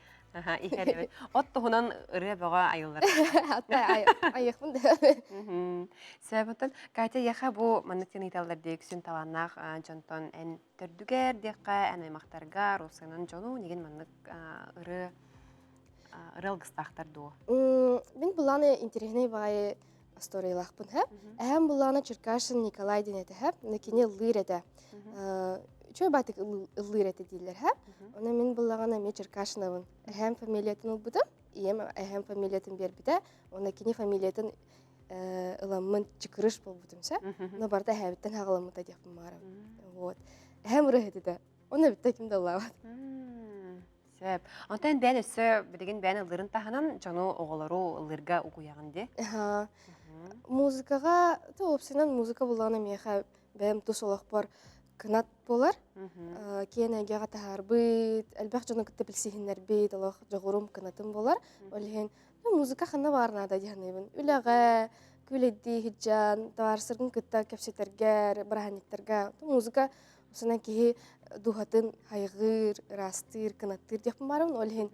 иһэр эбит. От туһунан ырыа бөҕө айыллар. Атта айыахпын да. Сөбөтөн Катя яха бу маннык диэн ыйталлар дии үксүн талааннаах дьонтон эн төрдүгэр диэххэ эн аймахтарга Русанан дьону нигин маннык ырыа ырыа алгыстаахтар дуо? Мин булааны интэриэһинэй баҕайы историялаахпын һэ. Эһэм булааны Черкашин Николай диэн этэ һэ. Кини ыллыыр этэ. Үчүгэй баатык ыллыыр этэ дииллэр һэ. Онон мин буллаҕына эмиэ Черкашинабын. Эһэм фамилиятын ылбытым. Ийэм эһэм фамилиятын биэрбитэ. Уонна кини фамилиятын ыламмын чыкырыш буолбутум сэ. Но барыта эһээбиттэн хаҕаламмыта диэхпин баҕарабын. Вот. Эһэм ырыаһыт этэ. Оны бүттэ ким да ыллаабат. Сөп. Онтон бэйэн өссө билигин бэйэн ыллыырын таһынан дьону оҕолору ыллыырга угуйаҕын дии. Музыкаҕа, то уопсайынан музыка буллаҕына миэхэ бэйэм тус олохпор кынат буолар. Киэн эйгэҕэ таһаарбыт, элбэх дьону кытта билсиһиннэрбит, олох дьоҕурум кынатым буолар. Ол иһин музыка ханна баар наада дии саныыбын. Үлэҕэ, күлэйдии сылдьан, табаарыстаргын кытта кэпсэтэргэр, бырааһынньыктарга музыка Осунан киһи дууһатын хайҕыыр, ыраастыыр, кынаттыыр диэхпин баарабын. Ол иһин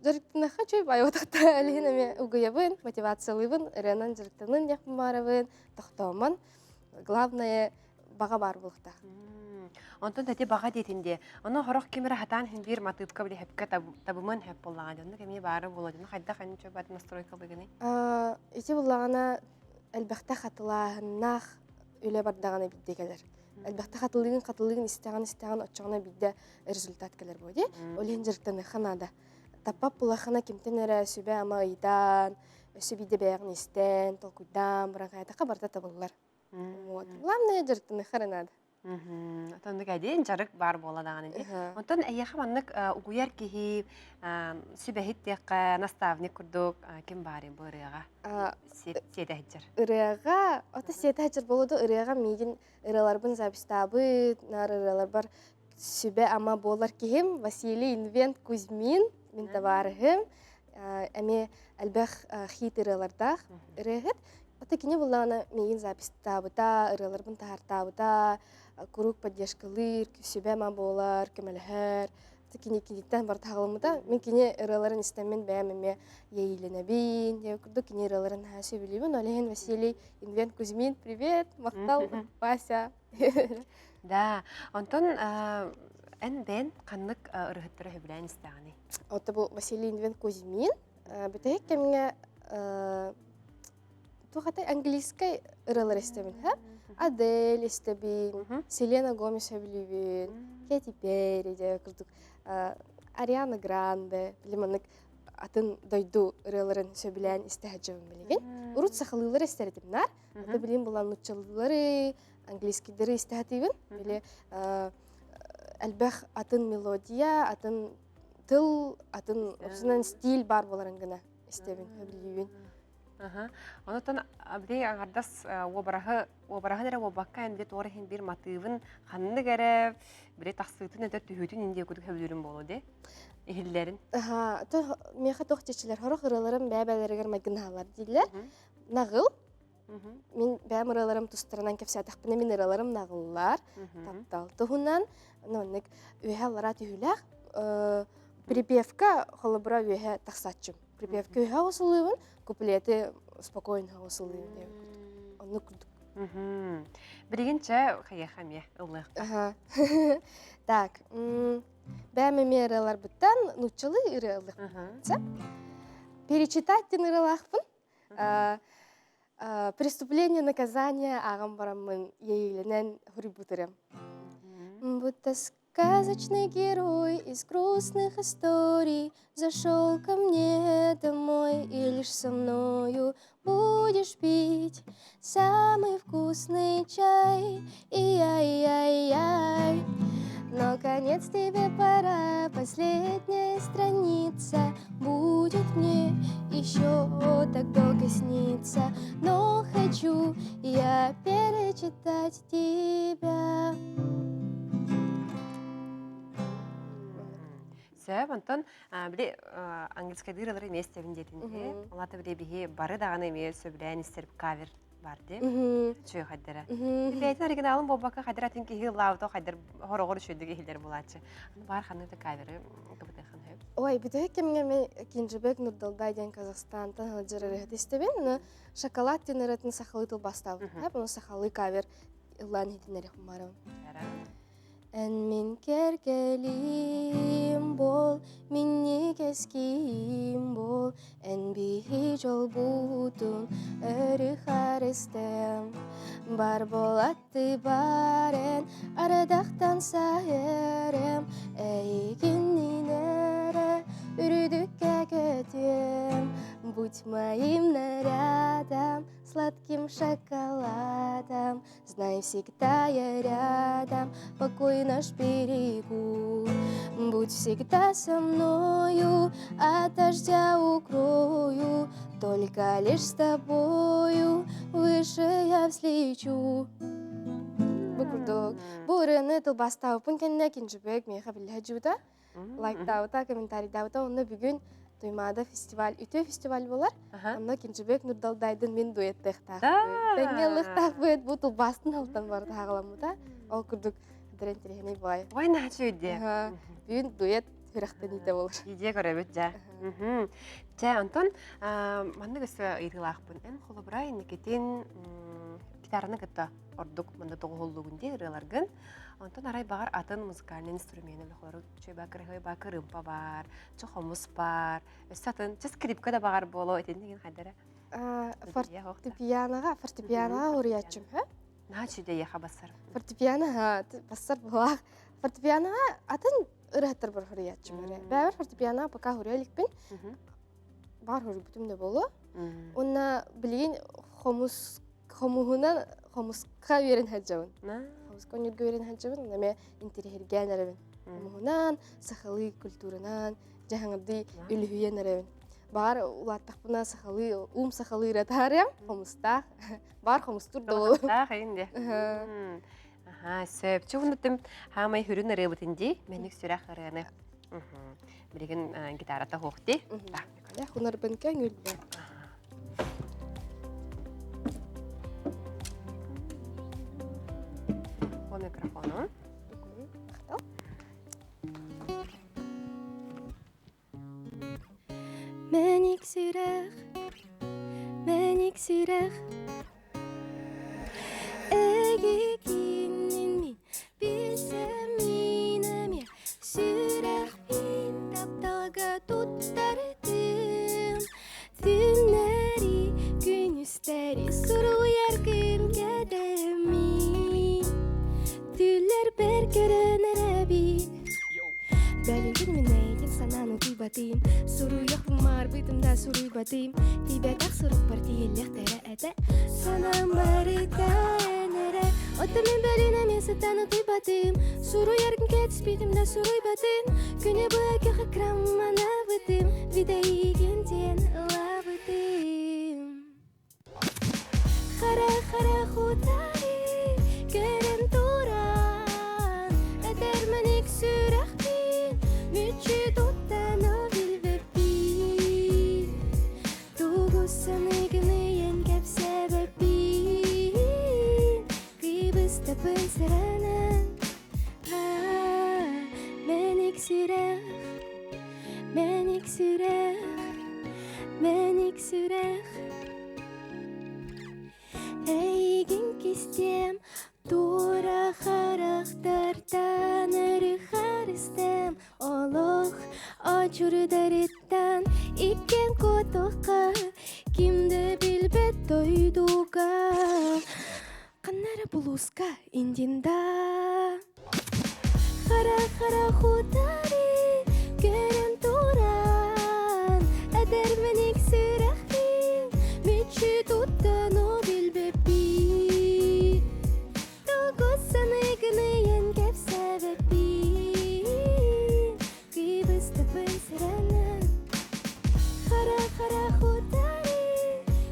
дьарыктанахха үчүгэй баайбатахта ол иһин эмиэ угуйабын, мотивациялыыбын, ырыанан дьарыктанын диэхпин баарабын, тохтоомон. Главное, баҕа баар буолуохтаах. Онтон эти баҕа диэтин диэ. Ону хорох ким эрэ хатаан хин биир матыыпка били хэпкэ табыман хэп буоллаҕа дьонно кэмиэ баара буолуо дьоно хайдах эн чөбат настройкалыгыный? Ити буллаҕына элбэхтэ хатылааһыннаах үлэ бардаҕына биирдэ кэлэр. Элбэхтэ хатылыыгын хатылыыгын истэҕин истэҕин оччоҕуна биирдэ результат кэлэр буо дии. Ол иһин дьарыктаныахха наада. Таппат булаххына кимтэн эрэ сүбэ-ама ыйытан, өссө биирдэ бэйэҕин истэн, толкуйдаан баран хайатахха барыта табыллар. Вот. Главное дьарыктаныахха эрэ наада. Оннук эдиэн дьарык баар буола даҕаны дии. Онтон эйиэхэ маннык угуйар киһи сүбэһит диэххэ наставник курдук ким баарый бу ырыаҕа сиэтэ сылдьар? Ырыаҕа, ото сиэтэ сылдьар буолуо да ырыаҕа миигин ырыаларбын записьтаабыт, наар ырыаларбар сүбэ-ама буолар киһим Василий Инвент Кузьмин, мин табаарыһым, эмиэ элбэх хит ырыалардаах ырыаһыт. Ото кини буллаҕына миигин записьтаабыта, ырыаларбын таһаартаабыта, куруук поддержкалыыр, сүбэ-ама буолар, көмөлөһөр. Кини киниттэн барыта хаҕылыммыта. Мин кини ырыаларын истэммин бэйэм эмиэ иэйиилэнэбин. Диэн курдук кини ырыаларын наһаа сөбүлүүбүн. Ол иһин Василий Инвент Кузьмин, привет, махтал, Вася. Да, онтон эн бэйэн ханнык ырыһыттары сөбүлээн истэҕиний? Ото бу Василий Инвент Кузьмин бүтэһик кэмҥэ туох этэй английскай ырыалар истэбин һэ Адель истэбин Селена Гомес сөбүлүүбүн Кэти Перри дьэ курдук Ариана Гранде били маннык атын дойду ырыаларын сөбүлээн истэ сылдьабын билигин урут сахалыылар истэр этим наар ата билигин булан нуччалыылары английскийдары истэ сатыыбын били элбэх атын мелодия атын тыл атын стиль баар буоларын гына истэбин сөбүлүүбүн. Онотон били аҥардас уобараһы уобараһын эрэ буолбакка эн били туора иһин биир матыыбын ханнык эрэ били тахсыытын өтө түһүүтүн индия курдук сөбүлүүрүм буолуо дии иһиллэрин. Аха, миэхэ туох чечилэр хорох ырыаларым бэйэ-бэйэлэригэр майгыннаһаллар дииллэр. Наҕыл Мин бэйэм ырыаларым тустарынан кэпсээтэхпинэ мин ырыаларым наҕыллар, таптал туһунан, маннык үөһэ аллараа түһүүлээх припевка холобура үөһэ тахсааччым. Припевка үөһэ оҕусулуубун, куплеты спокойно оҕусулуубун диэн курдук. Оннук курдук. Билигин чэ хайыаха эмиэ ыллыахха. Так, бэйэм эмиэ ырыаларбыттан нууччалыы ырыа ыллыахпын. Перечитать диэн ырыалаахпын. Преступление наказание ааҕан бараммын иэйиилэнэн суруйбутарым. Будто сказочный герой из грустных историй Зашел ко мне домой и лишь со мною будешь пить Самый вкусный чай, и-яй-яй-яй. Но конец тебе пора, последняя страница Будет мне еще так долго сниться, Но хочу я перечитать тебя. Сөп, онтон били английскайдыыр ылары эмиэ истэбин диэтин Олата били биһи бары даҕаны эмиэ сөбүлээн истэр кавер бар дии. Үчүгэй хайдара. Бэйэтин оригиналын буолбакка хайдар атын киһи ыллаабыта хайдар хороҕор үчүгэйдик иһиллэр буолааччы. Аны баар ханнык да каверы кыбытыахын сөп. Ой, бүтэһик кэмҥэ мен Кинжибек Нурдалбай диэн Казахстантан сылдьар ырыаһыт истэбин. Аны шоколад диэн ырыатын сахалыы тылбаастаабыт. Оны сахалыы кавер ыллаан иһитиннэриэх барабын. Эн мин кэргэлим бол, минньигэс киим бол, эн биһи дьолбутун өрү харыстым. Бар болатты бар эн, ардахтан саһарым, эйигин эрэ үрдүккэ көтүөм. Будь моим нарядом, сладким шоколадом, Знай, всегда я рядом, покой наш берегу. Будь всегда со мною, от дождя укрою, Только лишь с тобою выше я взлечу. Бу курдук. Бу ырыаны тылбаастаабыппын кэннэ Кинжибек миэхэ биллэ дьыбыта. Лайктаабыта, комментарийдаабыта. Онно бүгүн Туймаада фестиваль, үтүө фестиваль болар. Онно Кинжибек Нурдалдайдын мин дуэттыахтаахпыт. Тэҥҥэ ыллыахтаахпыт. Бу тылбаастын алтан барыта хаҕаламмыта. Ол курдук дэрэн тириһинэй баай. Ой, наачы үдде. Бүгүн дуэт сүрэхтэниитэ болар. Идея көрөбүт дьэ. Чэ, онтон маннык өссө ыйытыылаахпын. Эн холобура инникитин гитараны кытта ордук манна тоҕуһуллугун дии ырыаларгын. Онтон арай баҕар атын музыкальный инструмены холору чөй бакырыһый бакырымпа бар, чо хомус бар, өссө атын чэ скрипка да баҕар буолуо итиннигин хайдара. Фортепианоға, фортепианоға уруйаччым, һэ? Наһаа үчүгэй бассар. Фортепиано, бассар буолаах. Фортепианоға атын ырыһаттар бар хуруйаччым эрэ. Бэбэр фортепиано пока хуруйа иликпин. Бар хуруйбутум да буолуо. Уонна билигин хомус хомуһунан хомуска үөрэн сылдьабын. Хомуска онньурга үөрэн сылдьабын, онно эмиэ интэриэһиргээн эрэбин. Хомуһунан, сахалыы культуранан, дьаһаҥырдыы үлүһүйэн эрэбин. Баар улааттахпына сахалыы, уум сахалыы эрэ таарыам, хомустаах. Баар хомустуур да буолуо. Хомустаах инде. Аха, сөп. Чугунутум хаамай хүрүн ырыабытын дии, меник сүрэх ырыаны. Билигин гитарата хуохти. Хунарбын көҥүллэ. По микрофону. Мэник сүрэх, мэник сүрэх Эгикинин мин билсем мин эмиэ Сүрэхпин тапталга туттардым Түннэри, күнүстэри суруйар күн кэдэммин Түллэрбэр көрөн эрэбин Бэлиҥкин мин эйигин санаан утуйбатым Суруйуохпун маарбытым да суруйбатым Тиийбэтэх сурукпар тиийиллиэхтэрэ этэ Санаам барыта эн эрэ Оттон мин бэлин эмиэ сытан утуйбатым Суруйаргын кэтэспитим да суруйбатым Күнү быһа кырамманабытым Бүтэйигин диэн ылабытым. хутары көрөн туран Эдэрмэник сүрэхпин мүччү туттан билбэппин Тугу саныгыныйан кэпсээбэппин Кыбыстапын сыранан Мэник сүрэх, мэник сүрэх, мэник сүрэх Эйигин кистиэм, туора харахтартан өрү харыстыам Олох очурдарыттан иккиэн куотуохха ким да билбэт дойдуга Ханна эрэ булууска индинда Хара-хара хутары көрөн туран Эдэрмэник сүрэхпин мүччү туттан билбэппин Тугу саныгыныйан кэпсээбэппин Кыбыстаппын сыранан Хара-хара хутары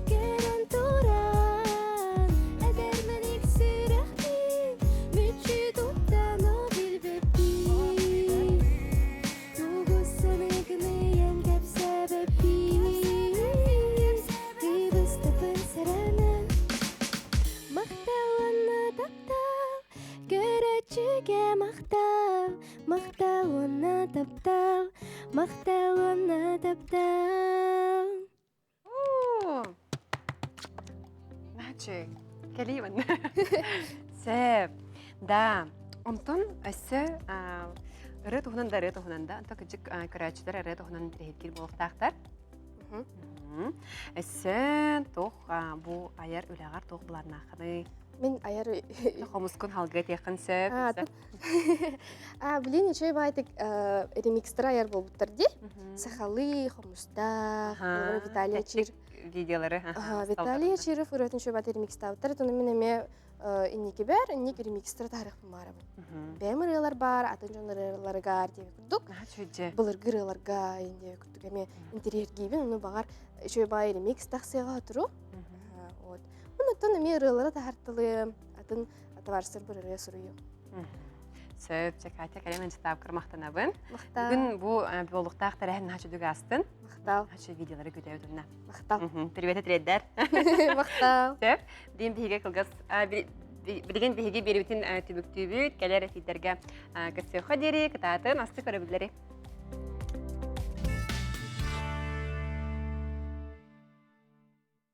көрөн туран Эдэрмэник сүрэхпин мүччү туттан билбэппин Тугу саныгыныйан кэпсээбэппин Кыбыстаппын сыранан Махтал уонна таптал, көрөөччүгэ махтал, махтал уонна таптал, махтал уонна таптал. Начи, кэлии манна. Сөп. Да, онтон өссө ырыа туһунан да ырыа туһунан да, онтон кырдьык көрөөччүлэр ырыа туһунан интэриэһиргиир буолуохтаахтар. Өссө туох бу айар үлэҕэр туох былааннааххыный? Мин айар Хомускун халгы этиэххин сөп. А, блин, үчүгэй баайтык ремикстер айар буолбуттар дии. Сахалыы, хомустаах, Виталий Чир. Видеолары. Виталий Чиров ырыатын үчүгэй баайтык ремикстаабыттар. Ону мин эмиэ инники бэр, инник ремикстер таарыхпын баарабын. Бэйэм ырыалар баар, атын дьон ырыаларыгар диэби курдук. Былыргы ырыаларга диэби курдук эмиэ интэриэһиргиибин, ону баҕар үчүгэй баай ремикс тахсыаҕа отуру. Вот. Онуттан эмиэ ырыалары таһартылыым, атын товарищтар бір ырыа суруйуум. Сөп, чэ, Катя, кэлэн ынчытаапкар махтанабын. Махтал. Бүгүн бу буолуктаах тэрээһин наһаа чудуг астын. Махтал. Наһаа видеолары күтэбит уонна. Махтал. Привет тириэрдэр. Махтал. Сөп. Диэн биһиги кылгас билигин биһиги биэрибитин түмүктүүбүт, кэлэр эфирдэргэ көрсүөххэ диэри кытаатын асты көрөбүллэри.